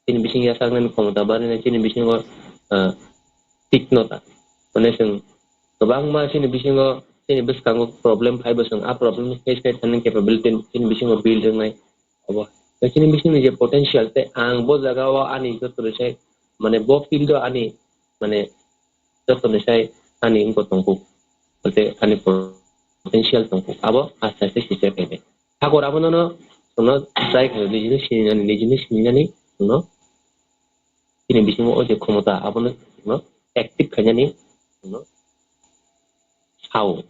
Chini bising yachaknani khomota barinai, chini bisingo, ah, tiknota. Mane chwng kwbangma chini bisingo, chini bwskango problem phaibo chwng a problem face khai thani capability chini bisingo build wngnai. Obo. Tei chini bisingni je potential tei ang bo jagao ani joto rwsai, mane bo field o ani, mane joto rwsai ani wngkha tongkuk. Tei ani potential tongkuk. Abo aste aste kicha khainai. Thakur abono no, no try khaio, nijini sinijani, nijini sinijani, no chini bisingo o je khomota, abono no active khainani, no sao.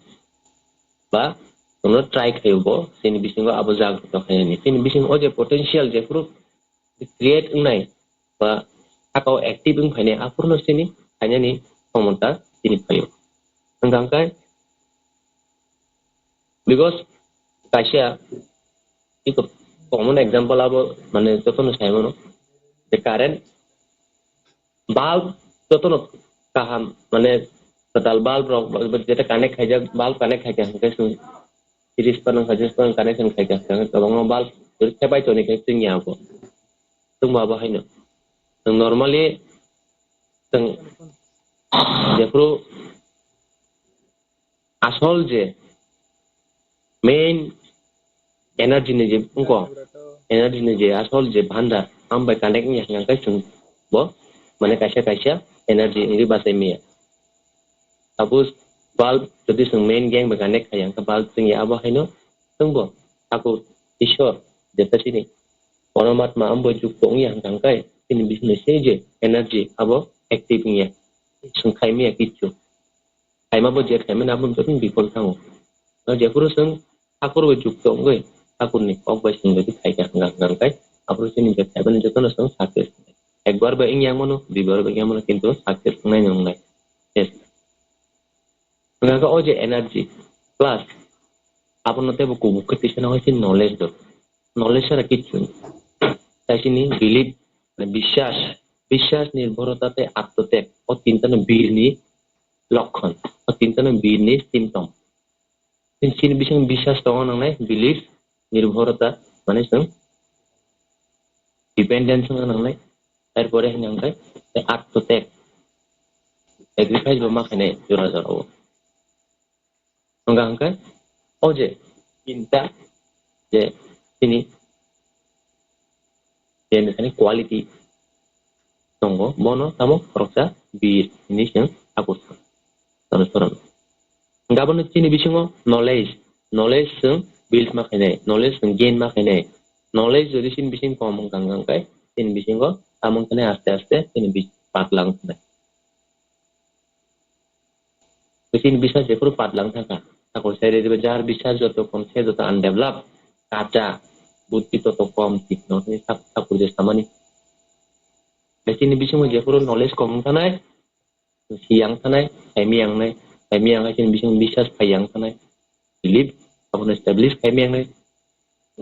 Ba, no try khaio bo, chini bisingo abo jagroto khainani. Chini bisingo o je potential jephuru create wngnai, ba, sakao active wng phainai, aphuruno chini khainani khomota chini phaio. Hwnkha hwnkhe, because kaisa iko common example abo mane jotono sai mano je current bulb jotono kaham mane kwtal bulb rok ba jeta connect khaijak bulb connect khaijak hwnkhe chwng tris panang khaijak panang connection khaijak hwnkhe kwbangma bulb rwkhe bai toni khe chwng ya bo chwng bo abo haino chwng normally chwng jephuru asol je main energy ni je wngkha, energy ni je asol je bhandar, am bai connect wngya hwnkhe chwng bo mane kaisa kaisa energy wngwi bachai maya. Suppose bulb jodi chwng main gang bai connect khaiya hwnkhe bulb chwngya abo haino chwngbo thakur Ishwar jeta chini Paramatma am bai jukto wngya hwnkhe chini bisingni se je energy abo active wngya, chwng khaimaya kichu. Khaima bo je khaimani abo joto bifol thango. No jephuru chwng thakur bai jukto wngwi thakurni kok bai chwng jodi khaikha hwnka hwnka hwnkhe aphuru chini je khaimani jotono chwng success wngnai. Ekbar bai wngya mano, duibar bai wngya mano, kintu success wngnai no wngnai. Yes. Hwnka khe o je energy plus abono teibo kubuk khe tisa no hai chini knowledge do. Knowledge sara kichu. Tai chini belief, mane biswas, biswas, nirbhorota tei atmoteg, o tinta no birni lokkon, o tinta no birni symptom. Chini bising biswas tongo nangnai, belief, nirbhorota, mane chwng dependence wngna nangnai. Tarpore hwnka hwnkhe atmoteg, sacrifice bo ma khainai jora jora o. Hwnka hwnkhe o je tinta je chini je mechanic quality tongo, bono tamo khoroksa bir hinwi chwng thakur sa. Tamo soron. Hwnka bono chini bisingo knowledge, knowledge chwng build ma khainai, knowledge chwng gain ma khainai. Knowledge jodi chini bising kom wngkha hwnka hwnkhe chini bisingo tamo wngkha aste aste chini bis-, patlang khainai. Chini biswas jephuru patlang thangkha, thakur sai rwdi jar biswas joto kom se joto undeveloped, kacha, buddhi joto kom, tikno hwnwi thak-, thakur je samani. Chini bisingo jephuru knowledge kom wngkhanai, siyang thanai, saimiyang nai, saimiyang hai chini bisingo biswas phaiyang thanai, belief, abono establish khaimiyang nai.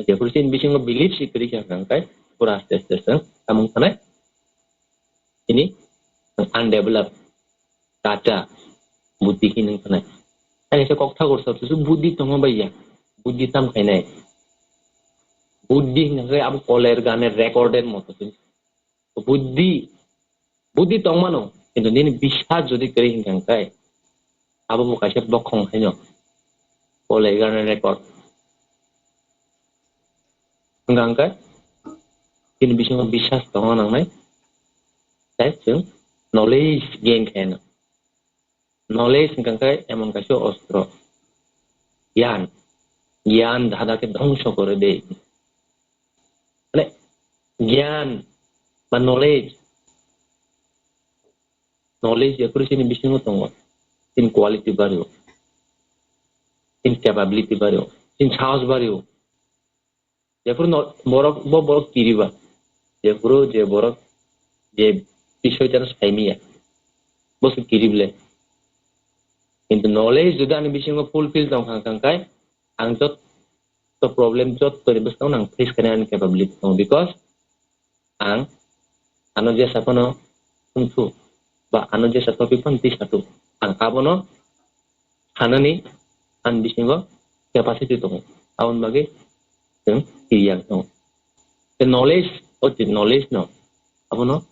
Jephuru chini bisingo belief si kwrwi kha hwnka hwnkhe, pura aste aste se samung thanai. Chini undeveloped, kacha, buddhi hinwi thanai. Ani se kok thakur sab se buddhi tongma bai ya, buddhi tam khainai. Buddhi hwnka khe abo koler gane recorded moto se. Buddhi, buddhi tongmano, kintu nini biswas jodi kwrwi hwnka hwnkhe, abo bo kaisa bokhong haino, koler gane record. Hwnka hwnkhe, chini bisingo biswas tongna nangnai, tei chwng knowledge gain khaino. Knowledge hwnka hwnkhe emon kaisa ostro, gyan, gyan dada khe dhongso kore de. Mane, gyan ba knowledge, knowledge jephuru chini bisingo tongo, chini quality bario, chini capability bario, chini sahos bario. Jephuru no-, borok, bo borok kiriba, jephuru je borok je bisoy jano saimiya, bo se kirib le. Kintu knowledge jodi ani bisingo fulfill tong kha, hwnka hwnkhe ang jot to problem jotto ni bwskango ang face khainani capability tongo, because ang ano jesa phano wngthu ba ano jesa topic phano tisa thu, ang abono sanani ani bisingo capacity tongo, aboni bagwi chwng kiriyang tongo. Tei knowledge, o je knowledge no abono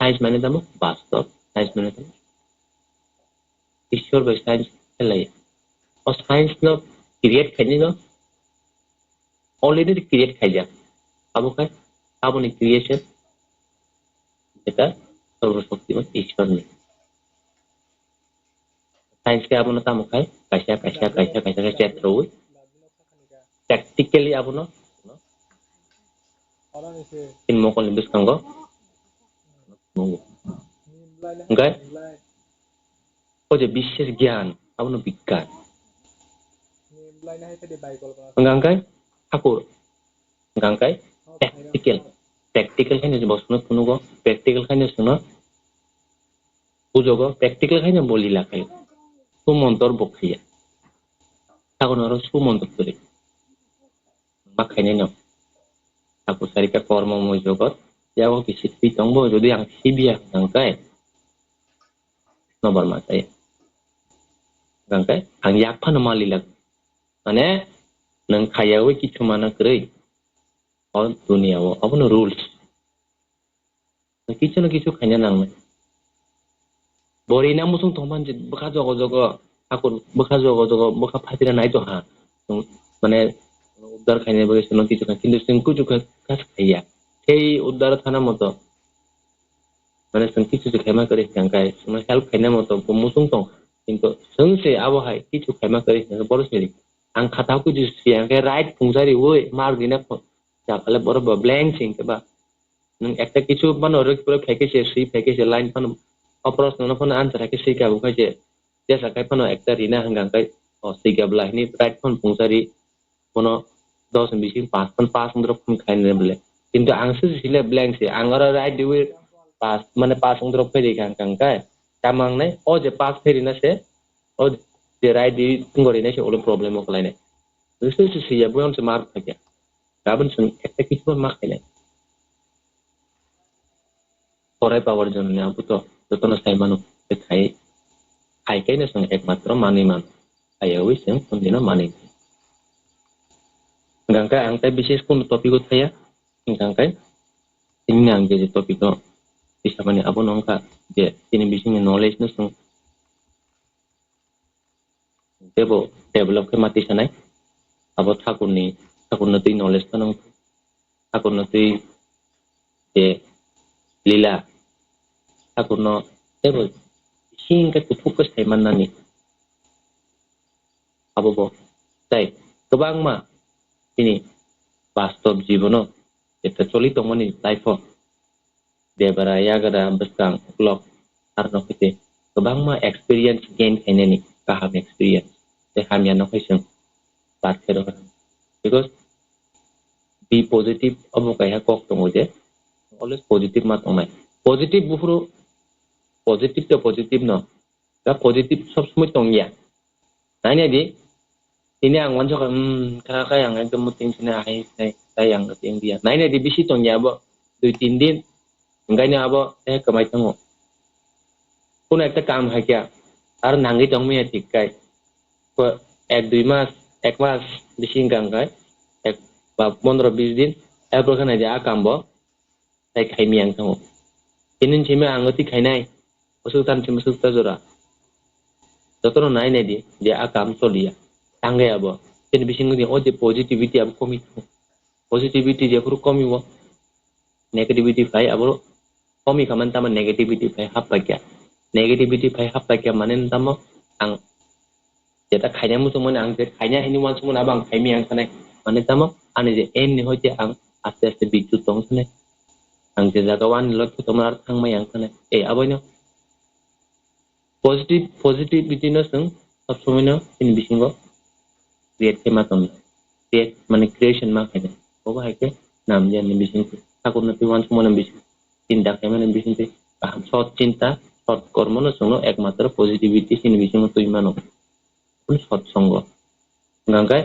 Science mane tamo bastob, science mane tamo Ishwar bai science khelai. O science no create khainai no already create khaijak. Abo khai aboni creation eta Sarva Shaktiman Ishwar ni. Science khe abono tamo khai kaisa, kaisa, kaisa, kaisa khe chet rwui practically abono in mokol ni bwskango nungo. Hwnkhe o je bishes gyan abono bigyan. Hwnkhe hwnkhe thakur, hwnkhe practical, practical khaino bo chwngno phunugo, practical khaino chwngno bujogo, practical khaino bo lila khai. Sumontor bo khaiya. Thakurno aro sumontor kwrwi. Ma khainai no. Thakur sarika kormo moi jogot. Yago kisi thwi tongbo, jodi ang sibiya hwnkhe nobar ma chaya. Hwnkhe ang yak phano ma lila. Mane, nwng khaiyaui kichu mana kwrwi. O duniya o, obono rules. Kichu no kichu khaina nangnai. Bori na muchung tongman je bwkha jogo jogo, thakur bwkha jogo jogo, bwkha phatira nai to ha. Mane, uddar khaina bagwi chwngno kichu kha, kintu chwng kichu kha, kha khaiya. Sei uddar thana moto. Mane, chwng kichu se khaima kwrwi hwnkhe, chwngno help khaina moto bo muchung tong. Kintu chwng se abo hai kichu khaima kwrwi hwnkhe, boro se ri. Ang khatha kuju si ang khe right phungsa riwi mark rina phung. Japhale borok bo blank sing khe ba. Nwng ekta kichu mano rwk pore phaikhe se swi phaikhe se line phano o proshno no phano answer hai khe swi kha bo khai se. Jesa khai phano ekta rina hwnkha khe o swi kha bwla hini right phano phungsa ri. Bono dos ni bising pass phano pass wngdrop phano khai nai bwle. Kintu ang se sile blank se ang oro right riwi pass mane pass wngdrop phai ri kha hwnkha khe. Tamo ang nai o je pass phai rina se o je right riwi wngwi rina se ulo problem o khlai nai. Swi swi swi ya bo ang se mark phaikha. Gabon chwng ekta kichu ma khainai. Korai power jononi abo to jotono sai mano. Tei khai, khai kaino chwng ekmatro manwi mano. Haiyawi chwng hwnjeno manwi. Hwnkhe ang tei bises kunu topic o thaya. Hwnkhe tini ang je je topic no tisamani abono wngkha je tini bisingni knowledge no chwng teibo develop khe ma tisanai. Abo thakurni, thakurno twi knowledge phano wngkha. Thakurno twi je lila, thakurno teibo bising khe kuthuk khe sai mannani. Abo bo tei kwbangma chini bastob jibono jeta choli tongmani life o. Debra, yagra, bwskang, uklok, arno khe kwbangma experience gain khainani kaham experience tei hamya no khai chwng par khe rw. Because be positive obo kaisa kok tongo je always positive ma tongnai. Positive buphuru positive to positive no. Da positive sob somoi tongya. Nainai di. Tini ang wansukha, hmm, kha kha ang ekdom muting sini ahai sai, sai ang ting dia. Nainai di bisi tongya abo dui tin din. Hingkaino abo eh kwmai tongo. Kuno ekta kam hai kya. Aro nangwi tongmaya thik kai. Ko ek dui mas, ek mas bisi hingka hingkai. Ek ba pondro bis din. Abo khana dia a kam bo. Tai khai miyang tongo. Tini simi ang oti khainai, aswk tan simi aswk ta jora. Jotono nai nai di, je a kam choliya. Tangwi abo. Tini bisingo di o je positivity abo komi tongo. Positivity jephuru komi o, negativity phai abo komi kha mani tamo negativity phai hap paikya. Negativity phai hap paikya mane tamo ang jeta khaina muchungmani ang je khaina hini wansukmani abo ang khaimaya ang sanai. Mane tamo ani je aim ni hoite ang aste aste bichu tong sanai. Ang je jaga o ani lord tongma ar thangmaya ang sanai. Ei aboino positive, positivity no chwng sob somoi no chini bisingo create khe ma tong. Create mane creation ma khaina. Bobo hai khe nam je ani bising thakurno twi wansukmani bising chinta khaimani bising twi kaham sot chinta, sot kormo no chwngno ekmatro positivity chini bisingo twi mano. Sot songo. Hingkha khe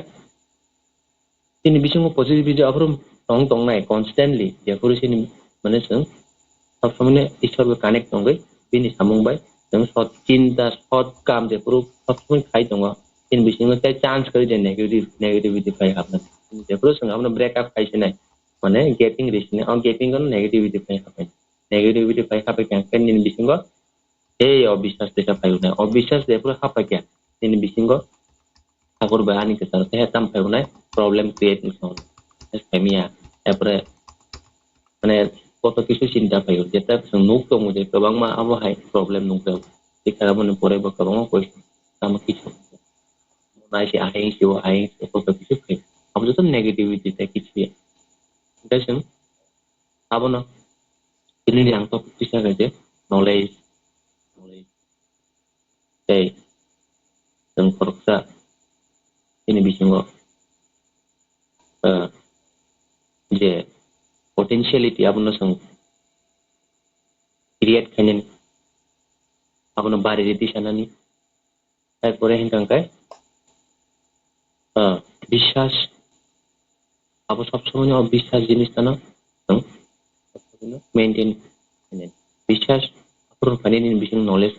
chini bisingo positivity aphuru tong tongnai constantly, jephuru chini mane chwng sob somoi no Ishwar bai connect tongwi bini samung bai chwng sot chinta, sot kam jephuru sob somoi khai tongo, chini bisingo tei chance kwrwi je negative, negativity phai hapnani. Jephuru chwng abono break up khai sinai, mane getting rich sinai, o getting o negativity phai hapai. Negativity phai hapai khe nini bisingo Tei o biswas teisa phai hwnwi, o biswas jephuru haphaikha, nini bisingo Thakur bai ani kwcharo khe tam phai hwnwi problem create wngkha hwnwi. Khaimiya, epore, mane, koto kisu chinta phai hwnwi, jeta chwng nuk tongo je kwbangma abo hai problem nukjago. Tikha aboni pore bo kwbangma question, tamo kisu nai se ahai se o ahai se koto kisu phai. Abo joto negativity tei kisu ya. Hingkhe chwng Abono tini ni ang topic tisa khe je knowledge, knowledge. Tei chwng khoroksa chini bisingo, ah, je potentiality abono chwng create khainani, abono bari ridi sanani. Tarpore hingkha hingkhe, ah, biswas, abo sob somoi no biswas jinis tano chwng maintain khainai. Biswas aphuru khainai nini bising knowledge.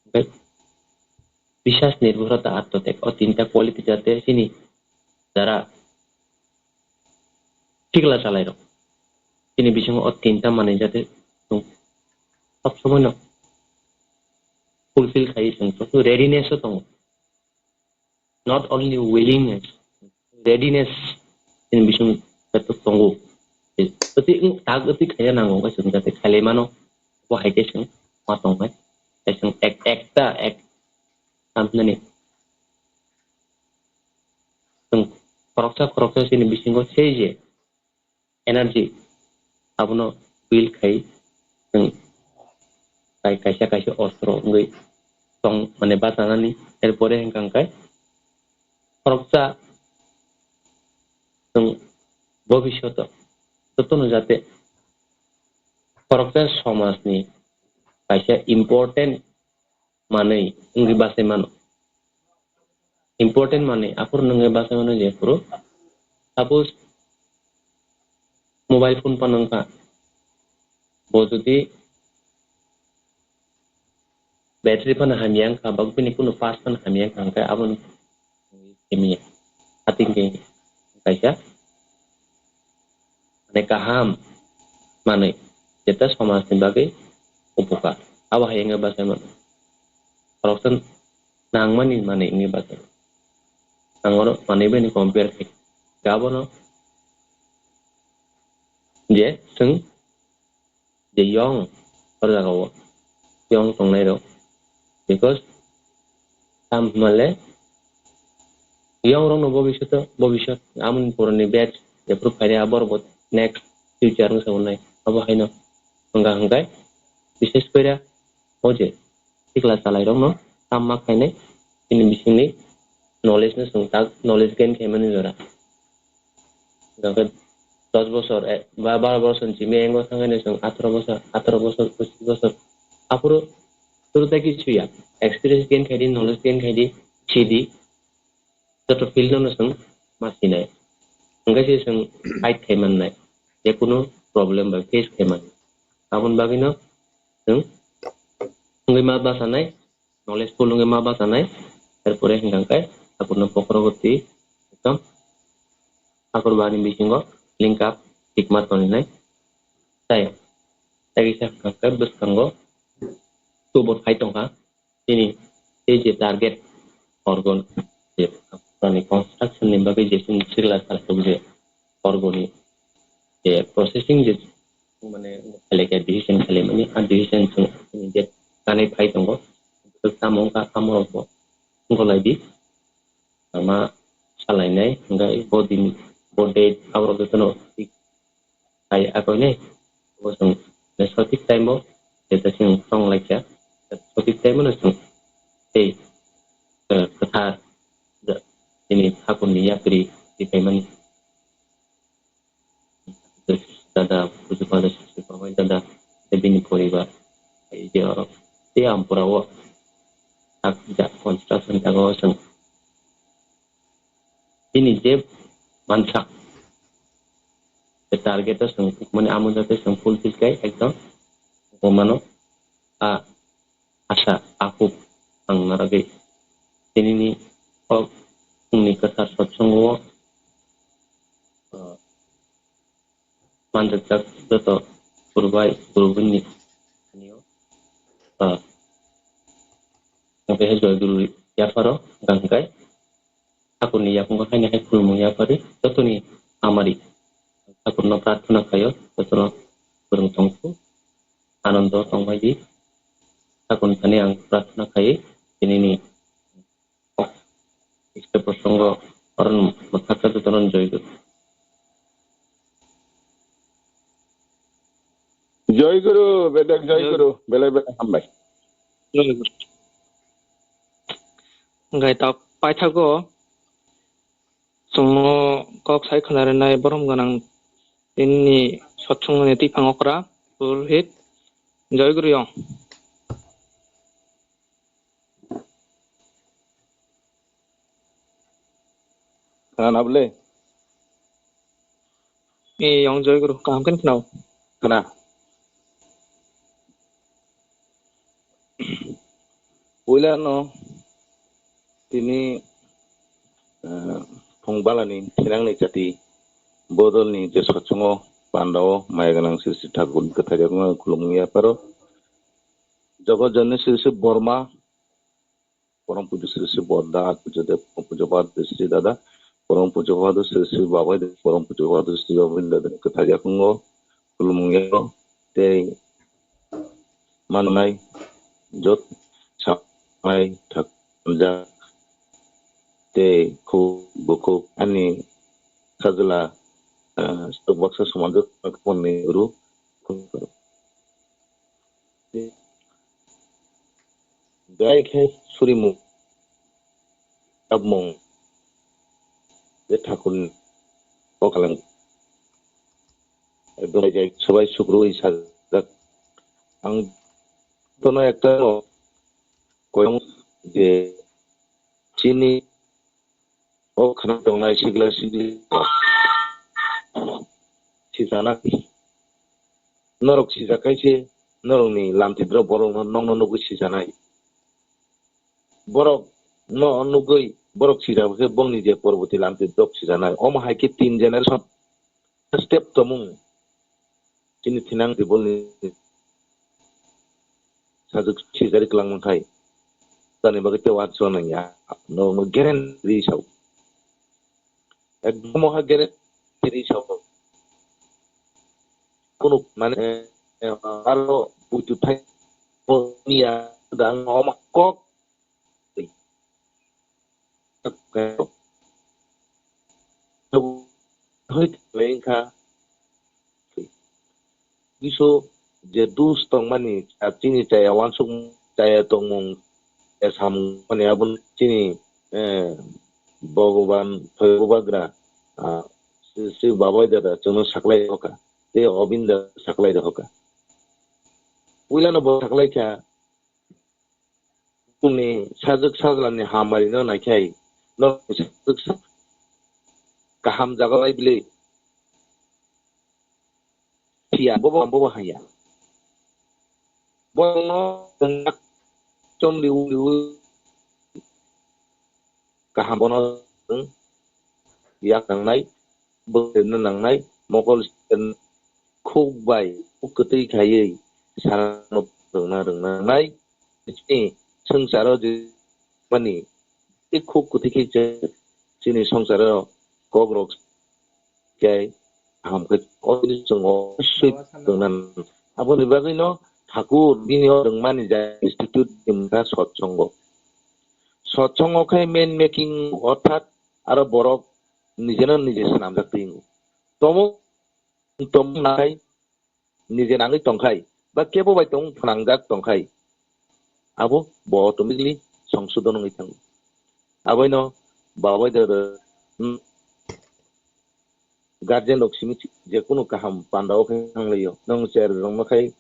Hingkhe biswas, nirbhorota, atmotag, o tinta quality jate chini jara sikla chalairok. Chini bisingo o tinta manwi jate chwng sob somoi no fulfill khai chwng sob somoi readiness o tongo. Not only willingness, readiness chini bising jate tongo. Tei tak twi khaina nango khe chwng jate khailai mano. Bo hai khe chwng ma tongnai. Tei chwng ek, ekta, ek, tamhinani. khoroksa khoroksa chini bisingo sei je energy abono build khai chwng kai-, kaisa kaisa ostro wngwi tong mane bachanani. Erpore hwnkha hwnkhe khoroksa chwng bobishoto jotono jate khoroksa somajni kaisa important manwi wngwi bachai mano. Important manwi aphuru wngwi bachai mano jephuru, suppose mobile phone phano wngkha, bo jodi battery phano hamya wngkha, ba bini kunu parts phano hamya wngkha, hwnkhe aboni hamya. Hatingkhe kaisa mane kaham manwi, jeta somajni bagwi upokar. Abo hai wngwi bachai mano. Khoroksa nangmani manwi wngwi bachai mano. Ang oro manwi bai compare khai. Abono je chwng je yong, o jaga o yong tongnai rok, because tam hwnmale yong rok no bobishoto, bobishot amoni puroni batch jephuru phainai abo rok bo next future wngsa wngnai. Abo haino wngkha hwnkhe bishes koira o je sikla chalairokno tam ma khainai, bini bisingni knowledge no chwng tak knowledge gain khaimani jora. Hwnkhe dos bosor, eh, ba baro bosor ni simi engo thangkhe chwng atharoh bosor, atharoh bosor, pochish bosor. Aphuru suru tai kichu ya, experience gain khaidi, knowledge gain khaidi, sidi, joto field no chwng ma sinai. Hwnkhe se chwng fight khai mannai, jekunu problem bai face khai mannai. Aboni bagwino chwng wngwi ma bachanai, knowledgeful wngwi ma bachanai, erpore hwnkha khe thakurno bokhorogo twi ekdom thakur bani bisingo link up tikma toninai. Tai, tai kisa hwnkha khe bwskango kubun hai tongkha, tini tei je target organ je construction ni bagwi je chini sikla salsok je organ ni je processing je mane khailai khe decision khailai mani, a decision chwng je kanwi phai tongo, tamo wngkha amorok bo wngkha lai di, ama salainai hwnkhe bo din bo date aborok jotono fix khai akoinai, bo chwng sothik time o jeta chwng tong lai kha, sothik time o no chwng tei kwthar chini thakurni yapri twi phaimani. Dada, Puju Pada Sisi Pamai Dada, tei bini poribar, tei je oro, tei Ampura o, tak jak construction jaga o chwng. Bini je mansak, je target o chwng, mane amo jate chwng fulfill khai, ekdom, bo mano, a, asa, a hope ang naragwi. Tinini o, chwngni kwthar sotsongo, o, manjakjak joto guru bai guru bini thani o, ah, hwnkhe hai Joy Guru yapharo hwnkha hwnkhe thakurni yakungo haino hai khulumung yapharwi jotoni hamari thakurno prarthana khaio, jotono kwrwng tongkhu, anondo tongbai di. Thakurni thani ang prarthana khaiwi tinini Iste prosongo oron mwthaksa jotono joy guru. Joy guru, bedek joy guru, belai belai hambai. Joy guru. Hwnkhe tok paithago chwngno kok sai khwnarinai borom gwnang nini sotsongmani twiphang okra Purohit. Joy guru yong. Khna na bwle? Ee, yong Joy guru, kaham khe khna o. Khna. Puila no tini, eh, phung balani thinangni chati bodolni je sochungo pandao maya gwnang Sri Sri Thakurni kwthar yakungno khulumung yapharo. Jogot Jonni Sri Sri Borma, Porom Pujo Sri Sri Borda, Pujo Dev, Pujo Bhadra Sri Dada, Porom Pujo Bhadra Sri Sri Babai Dev, Porom Pujo Bhadra Sri Babai Dada, kwthar yakungo, khulumung yago, tei manai, jot, samai, thak, ja, tei khuk, bukhuk, ani, Sajla, ah, sok baksa somanjak ni guru. Belai khe surimung, tabmung, je thakurni o kalang. Ekdom jai sabai sukrui sajak. Ang tono ekta koyong je chini o khana tongnai sigla sigli sijanai. Norok sijakai se, norokni lamtwi borok nokno nugwi sijanai. Borok no nugwi, borok sijak khe bongni je porvoti lamtwi borok sijanai. Omo hai khe tin generation step tomung. Chini thinang tibulni sajwk sijari kwlangma khai. Tani bagwi tei uansukna nangya. No, no guarantee sao. Ekdom ha guarantee sao. Kunu mane, eh, aro buitu thai niya dang omo kok. Hoi, wngkha. Biso je dus tongmani, chini chaya uansuk, chaya tongmung, chaya samung mani aboni chini, eh, Bhogoban Thoibubagra, ah, Sri, Sri Babai Dada chwngno saklai rokha, tei Obin Dada saklai rokha. Puilano bo saklai kha, Chini sajwk sajlani hamari no naikhai, no sajwk sa-, kaham jaga lai bili. Phiya, bobo, bobo haya. Bono chom liu liu kaham bono yak nangnai, bwrwino nangnai, mokol khuk bai, khuk kwtwi khaiwi, sarano rwngna, rwngna nangnai. Chini swngcharo je mani, tei khuk kwtwi khe chini swngcharo kokrok khe kaham khe o chwng o swi tongna. Aboni bagwino Thakur bini o rwngmani jai institute ni mungkha sotsongo. Sotsongo khe man making, orthat aro borok nijeno nije swnamjak twi wngo. Tomo, tomo nai nije nangwi tongkhai, ba kebo bai tong phnangjak tongkhai, abo bo automatically songsodon wngwi thango. Aboino babai da, da, hmm, guardian rok simi je kunu kaham panda o khe thanglaio. Nwng cherrok no khai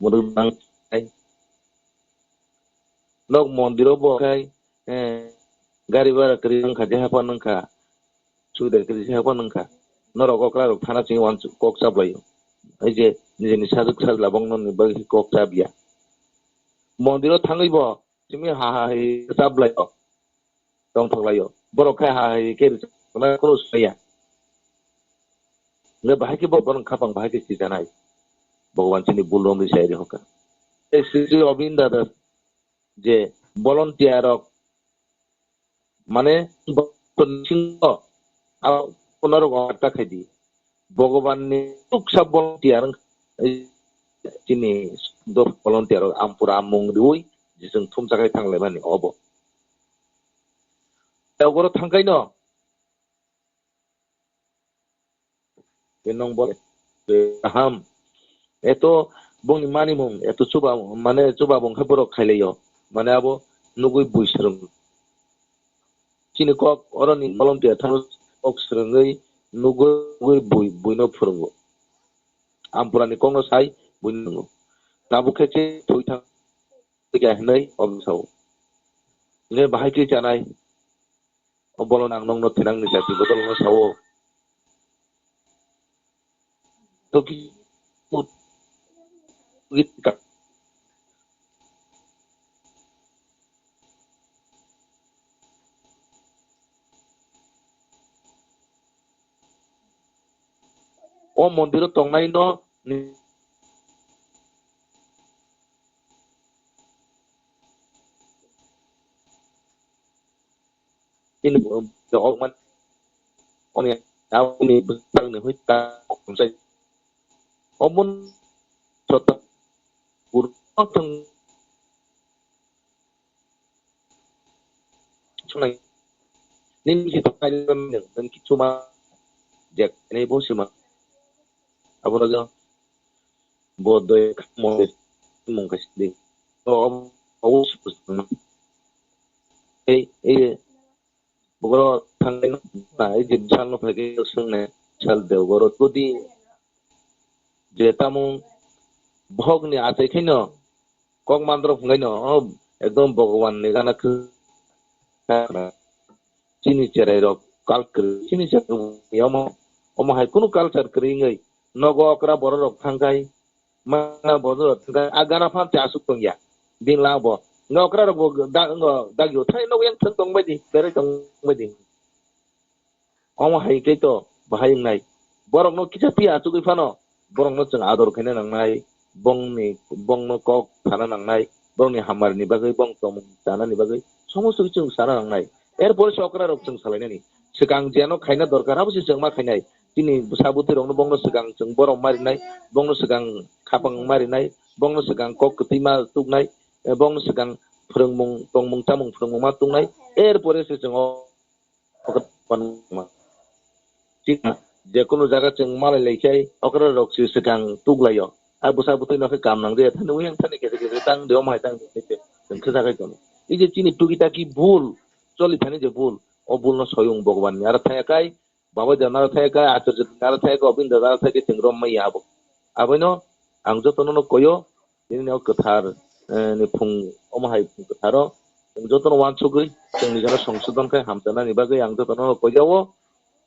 mwrwk nang khai. Nok mondir o bo khai, eh, gari bara kwrwi wngkha, je haphano wngkha, subidar kwrwi je haphano wngkha. Norok okra rok thana simi uansuk kok chaplaio. Ei je nijeni sajwk sajla bongno ni bagwi kok chabiya. Mondir o thangwi bo simi ha ha hai chaplaio. Tongthok laio. Borok khai ha hai khe rwchapna khorok saiya. Hwnkhe bahai khe bo borok khapang bahai khe sijanai. Bhagwan chini bul romwi sai rihokha. Tei Sri Sri Obin Dada je volunteer rok, mane, bo-, singo, a, kono rok ta khai di. Bhagwan ni tuksa volunteer, chini do volunteer rok ampura amung riui, jisung thumsa khai thanglaimani obo. Tei ugoro thangkaino, Tei nwng bo kaham. Eto bongni manimung, eto chuba, mane chuba bongkhe borok khailaio. Mane abo nugui bui swrwng. Chini kok oroni volunteer thangwi kok swrwngwi nugui, nugui bui, buino phwrwngo. Ampurani kokno sai buino nungo. Tabuk khe se thwi thang kha hinwi obo sao. Hwnkhe bahai khe chanai. O bolon ang nokno thinang ni jati bodol no sao. Toki put git ka. O mondiro tongnai no ni Chini bo, bo, man, oni, aboni bwsakni hoi ta, omsai. Omon, sota, pur, thang, sunai. Nini si thangna nini, nini kichu ma, jek, nini bo si ma. Abo no jo, bo doi kamo, mung kasi di. O, o, o, si ma. Ei, ei, Bogoro thangwi na, ei je bwsal no phaikhe swng nai, sal de bogoro tudi je tamo bohok ni achai khaino kok mandrok hwnkhai no, o ekdom Bhagwan ni gana khe chini cherai rok kal kwrwi, chini cherai rok omo, omo hai kunu culture kwrwi wngwi nogo okra borok rok thangkhai, Mana bodo thangkha, a gana phan cha asuk tongya. Bini lama bo. Nga okra rok bo da, ngo dagio thai no yang thang tong bai di, berai tong bai di. Omo hai khe to bahai wngnai. Borok no kisa phiya achugwi phano, borok no chwng ador khaina nangnai, bongni, bongno kok sana nangnai, borokni hamari ni bagwi, bong tongmung chana ni bagwi, somosto khe chwng sana nangnai. Er pore se okra rok chwng salainani. Swkang jeno khaina dorkar, abo se chwng ma khainai. Chini bwsa bwtwi rokno bongno swkang chwng borom ma rinai, bongno swkang khapang ma rinai, bongno swkang kok kwtwi ma tuknai, eh, bongno swkang phwrwngmung, tongmung chamung phwrwngmung ma tuknai, er pore se chwng o, o, chini jekunu jaga chwng malai lai khai, okra rok se swkang tuklaio. A bwsa bwtwi no khe kam nang de, thani uyang thani kese kese tang de, omai tang de, chwng khe jagai tono. Ei je chini tugi taki bul, choli thani je bul, o bul no soyung Bhagwan ni aro thaya kai, Baba Jana thai ka, Acharya Jana thai ka, Obinda Jana thai ka, chwng rom maya abo. Aboino ang jotono no koyo, nini o kwthar, eh, ni phung, omo hai phung kwtharo, chwng jotono uansugwi, chwng nijano songsodon khai hamchanani bagwi ang jotono no koyo,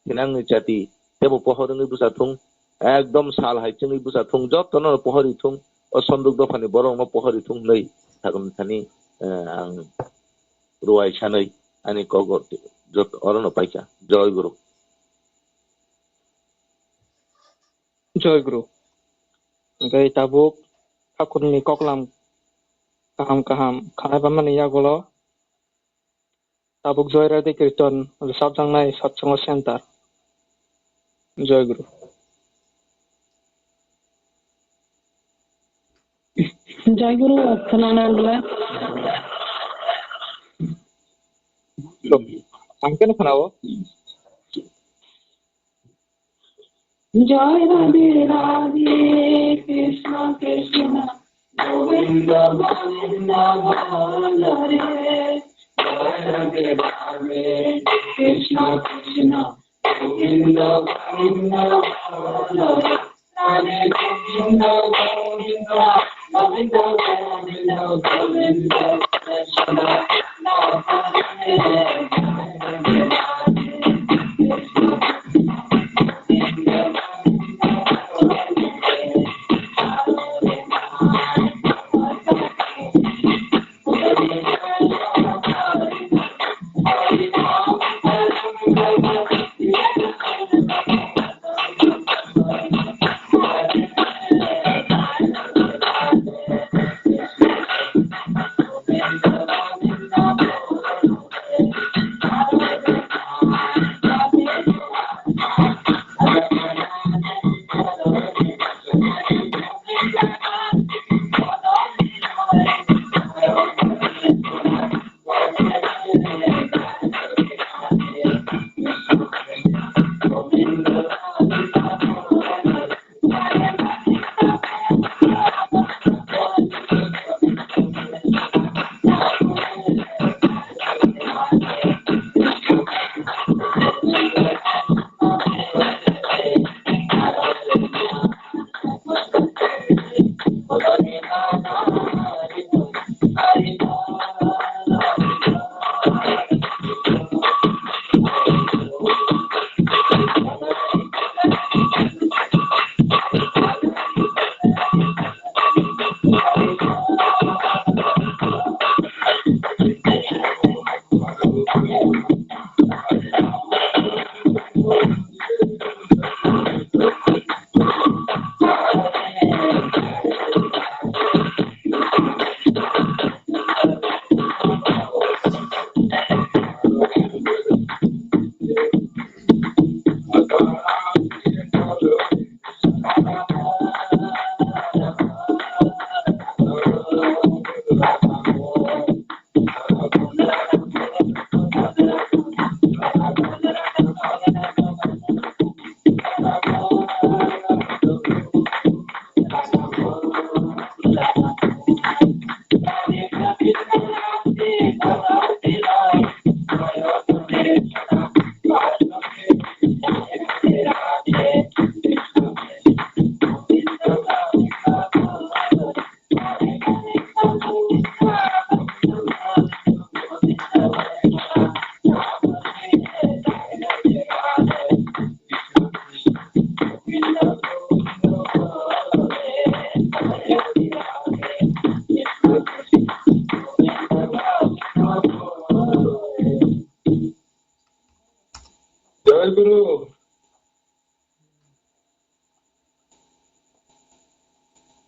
tini angni chati, tebo pohor wngwi bwsa thung, ekdom sal hai chwngwi bwsa thung, jotono no pohor ri thung, o sonduk dophani borok no pohor ri thung hwnwi, sakni thani, eh, ang ruai sanwi ani kok joto orono paikha. Joy Guru. Joy Guru. Hwnkhe tabuk thakurni koklam kaham kaham khanai phaimani yagulo tabuk Joy Radhe Kirtan rwchapjaknai Satsongo Center. Joy Guru. Joy Guru, khwnana bwle. Ang khe khwnao. Joy Radhe Radhe, Krishna Krishna, Govinda Govinda Hare Hare. Joy Radhe Radhe, Krishna Krishna,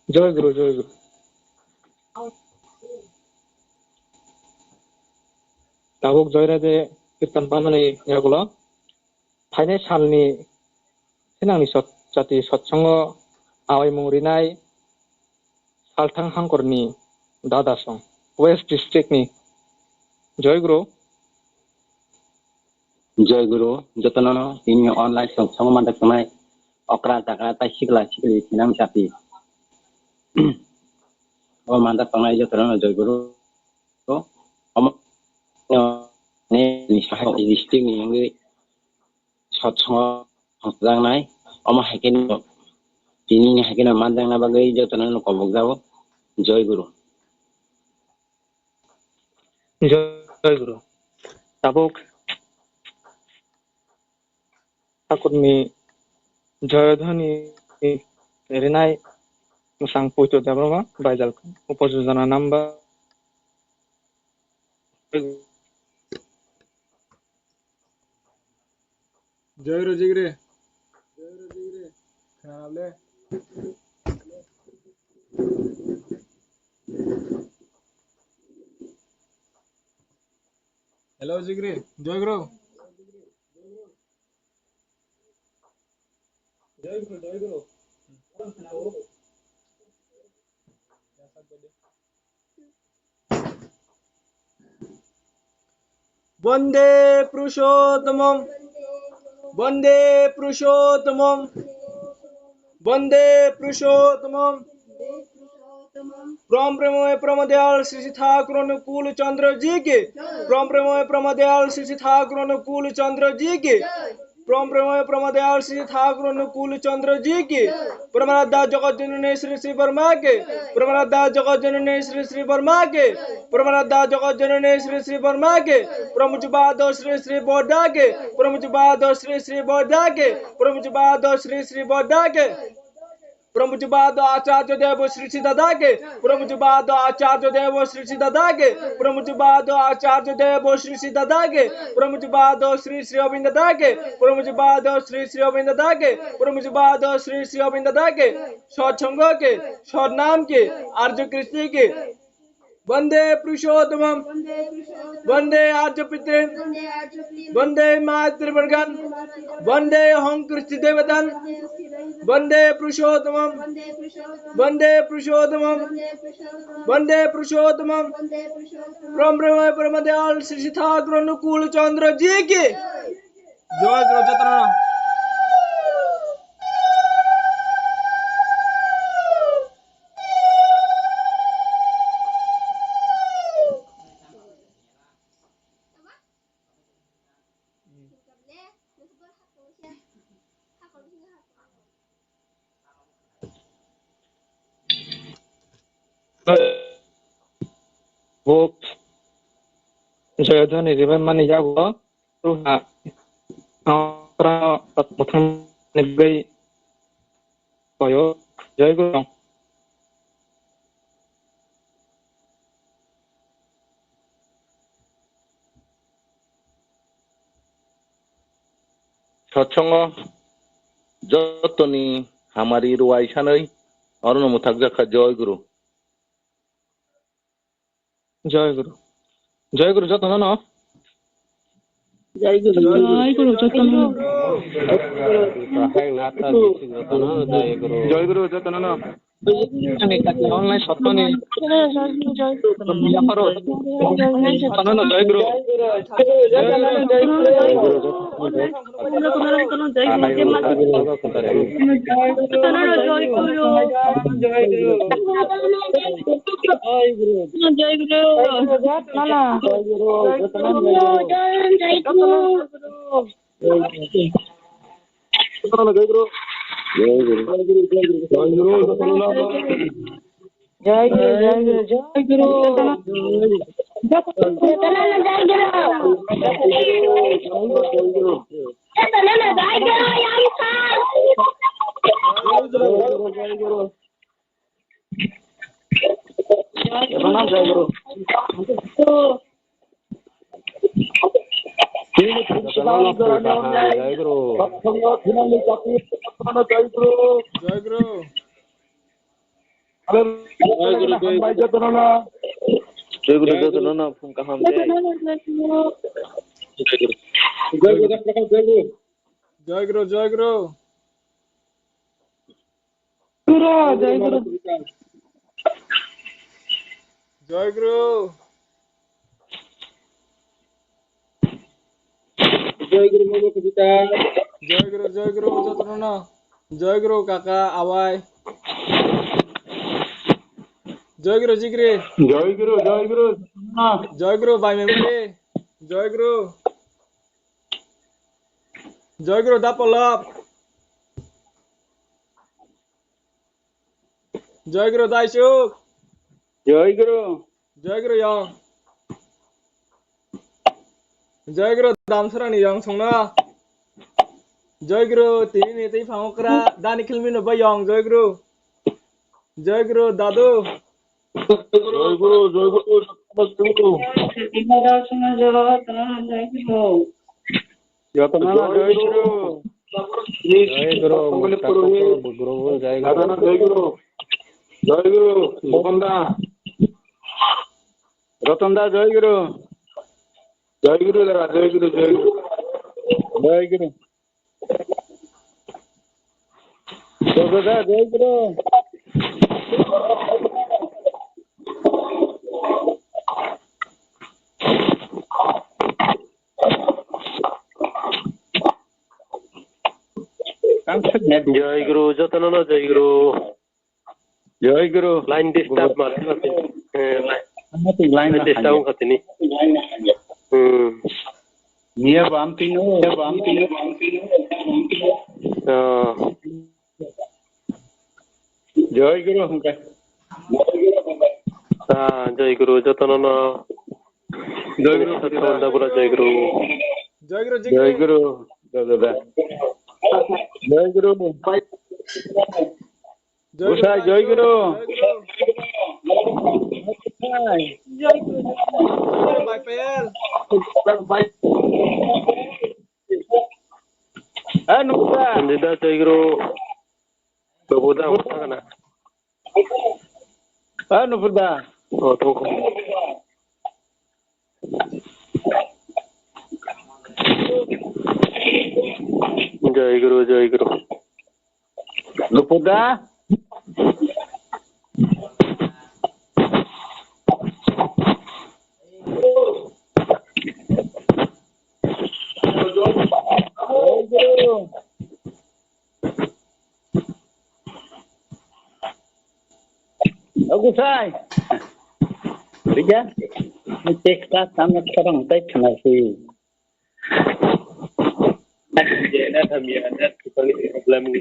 Joy Guru, Joy Guru. Tabuk Joy Radhe Kirtan panani yagulo. Phainai salni sinangni sot-, jati sotsongo awaimung rinai Salthang Hangkorni Dada song, West District ni. Joy Guru. Joy Guru, jotono no ini online song song mandak tongnai okra jaga tai sikla sikli sinang jati. O mandak tongnai jotono no Joy Guru. Omo, o, ne, ni saha district ni wngwi sotsongo thangjaknai. Omo hai khe no, tini ni hai khe no manjakna bagwi jotono no kobok jago. Joy Guru. Joy Guru. Tabuk Thakurni Joyodhoni rinai mwsang Puito Debbarma baijal upojojona number. Joy Guru, Joy Guru. Khna le. Hello, Jigri. Joy Guru. Joy Guru, Joy Guru. Bande Purushottamam. Bande Purushottamam. Bande Purushottamam. Prom Premoy Prom Dayal Shri Shri Thakur Anukul Chandra Ji ki. Prom Premoy Prom Dayal Shri Shri Thakur Anukul Chandra Ji ki. Prom Premoy Prom Dayal Shri Thakur Anukul Chandra Ji ki. Pramadda Jagat Janani Shri Shri Barma ki. Pramadda Jagat Janani Shri Shri Barma ki. Pramadda Jagat Janani Shri Shri Barma ki. Prom Pujyapad Shri Shri Bodha ki. Prom Pujyapad Shri Shri Bodha ki. Prom Pujyapad Shri Shri Bodha ki. Prom Pujyapad Acharya Dev Shri Shri Dada ki. Prom Pujyapad Acharya Dev Shri Shri Dada ki. Prom Pujyapad Acharya Dev Shri Shri Dada ki. Prom Pujyapad Shri Shri Aurobindo Dada ki. Prom Pujyapad Shri Shri Aurobindo Dada ki. Prom Pujyapad Shri Shri Aurobindo Dada ki. Sotsongo ki. Sotnam ki. Arjo Kristi ki. Bande Purushottamam. Bande Arya Pitre. Bande Matri Vargan. Bande Hong Kristi Devatan. Bande Purushottamam. Bande Purushottamam. Bande Purushottamam. Prom Premoy Prom Dayal Shri Shri Thakur Anukul Chandra Ji ki. Joy Guru jotono. Bo Joyodhoni rimani yago ruha, ora, bwthangni bagwi koyo. Joy Guru. Sotsongo jotoni hamari rwai sanwi orono mwthakjak kha. Joy Guru. Joy Guru. Joy Guru jotono no. Joy Guru. Joy Guru jotono no. Joy Guru jotono no. Online sotoni. Yaparo. Joy Guru. Jai Guru, Jai Guru, Jai Guru. Jai Guru. Jai Guru. Hallelujah. Jai Guru, jai Guru. Hambai jotono no. Jai Guru, jai Guru. Jotono no, phung kaham de. Jai Guru, jai Guru. Jai Guru, jai Guru. Guru, jai Guru. Jai Guru. Jai Guru, Mama Kavita. Jai Guru, jai Guru, jotono no. Jai Guru, kaka, awai. Jai Guru, jigri. Jai Guru, jai Guru. Jai Guru, bai memri. Jai Guru. Jai Guru, da Pallab. Jai Guru, da Isuk. Jai Guru. Jai Guru, yong. Jai Guru, Damsarani yong songno. Jai Guru, tini ni tei phangokra, dani khilmi no ba yong, Jai Guru. Jai Guru, dadu. Jai Guru, jai Guru, jai Guru. Jotono no jai Guru. Jai Guru, Mustaq Guru, Guru, jai Guru. Jotono jai Guru. Jai Guru, Bhupan da. Ratan da, jai Guru. Jai Guru dada, jai Guru, jai Guru. Jai Guru. Joto da, jai Guru. Jai Guru, jotono no jai Guru. Jai Guru. Line disturb mar. Eh, line, line disturb wngkha tini. Hmm. Niya bam tino, niya bam tino. Oh. Jai Guru hwnkhe. Ah, Jai Guru, jotono no. Jai Guru. Sathya Banda Bura, Jai Guru. Jai Guru, Jai Guru. Jai Guru, Jai Guru. Jai Guru. Jai Guru, Gusai, Jai Guru. Jai Guru. Gusai. Jai Guru, Bai Payal. Eh, Nupur da. Nida, Jai Guru. Babu da, wata kana. Eh, Nupur da. Oh, tunggu. Jai Guru, Jai Guru. Nupur da? Jai Guru. O Gusai. Rija. Tekta tamo khorang tai khna si. Problem ni.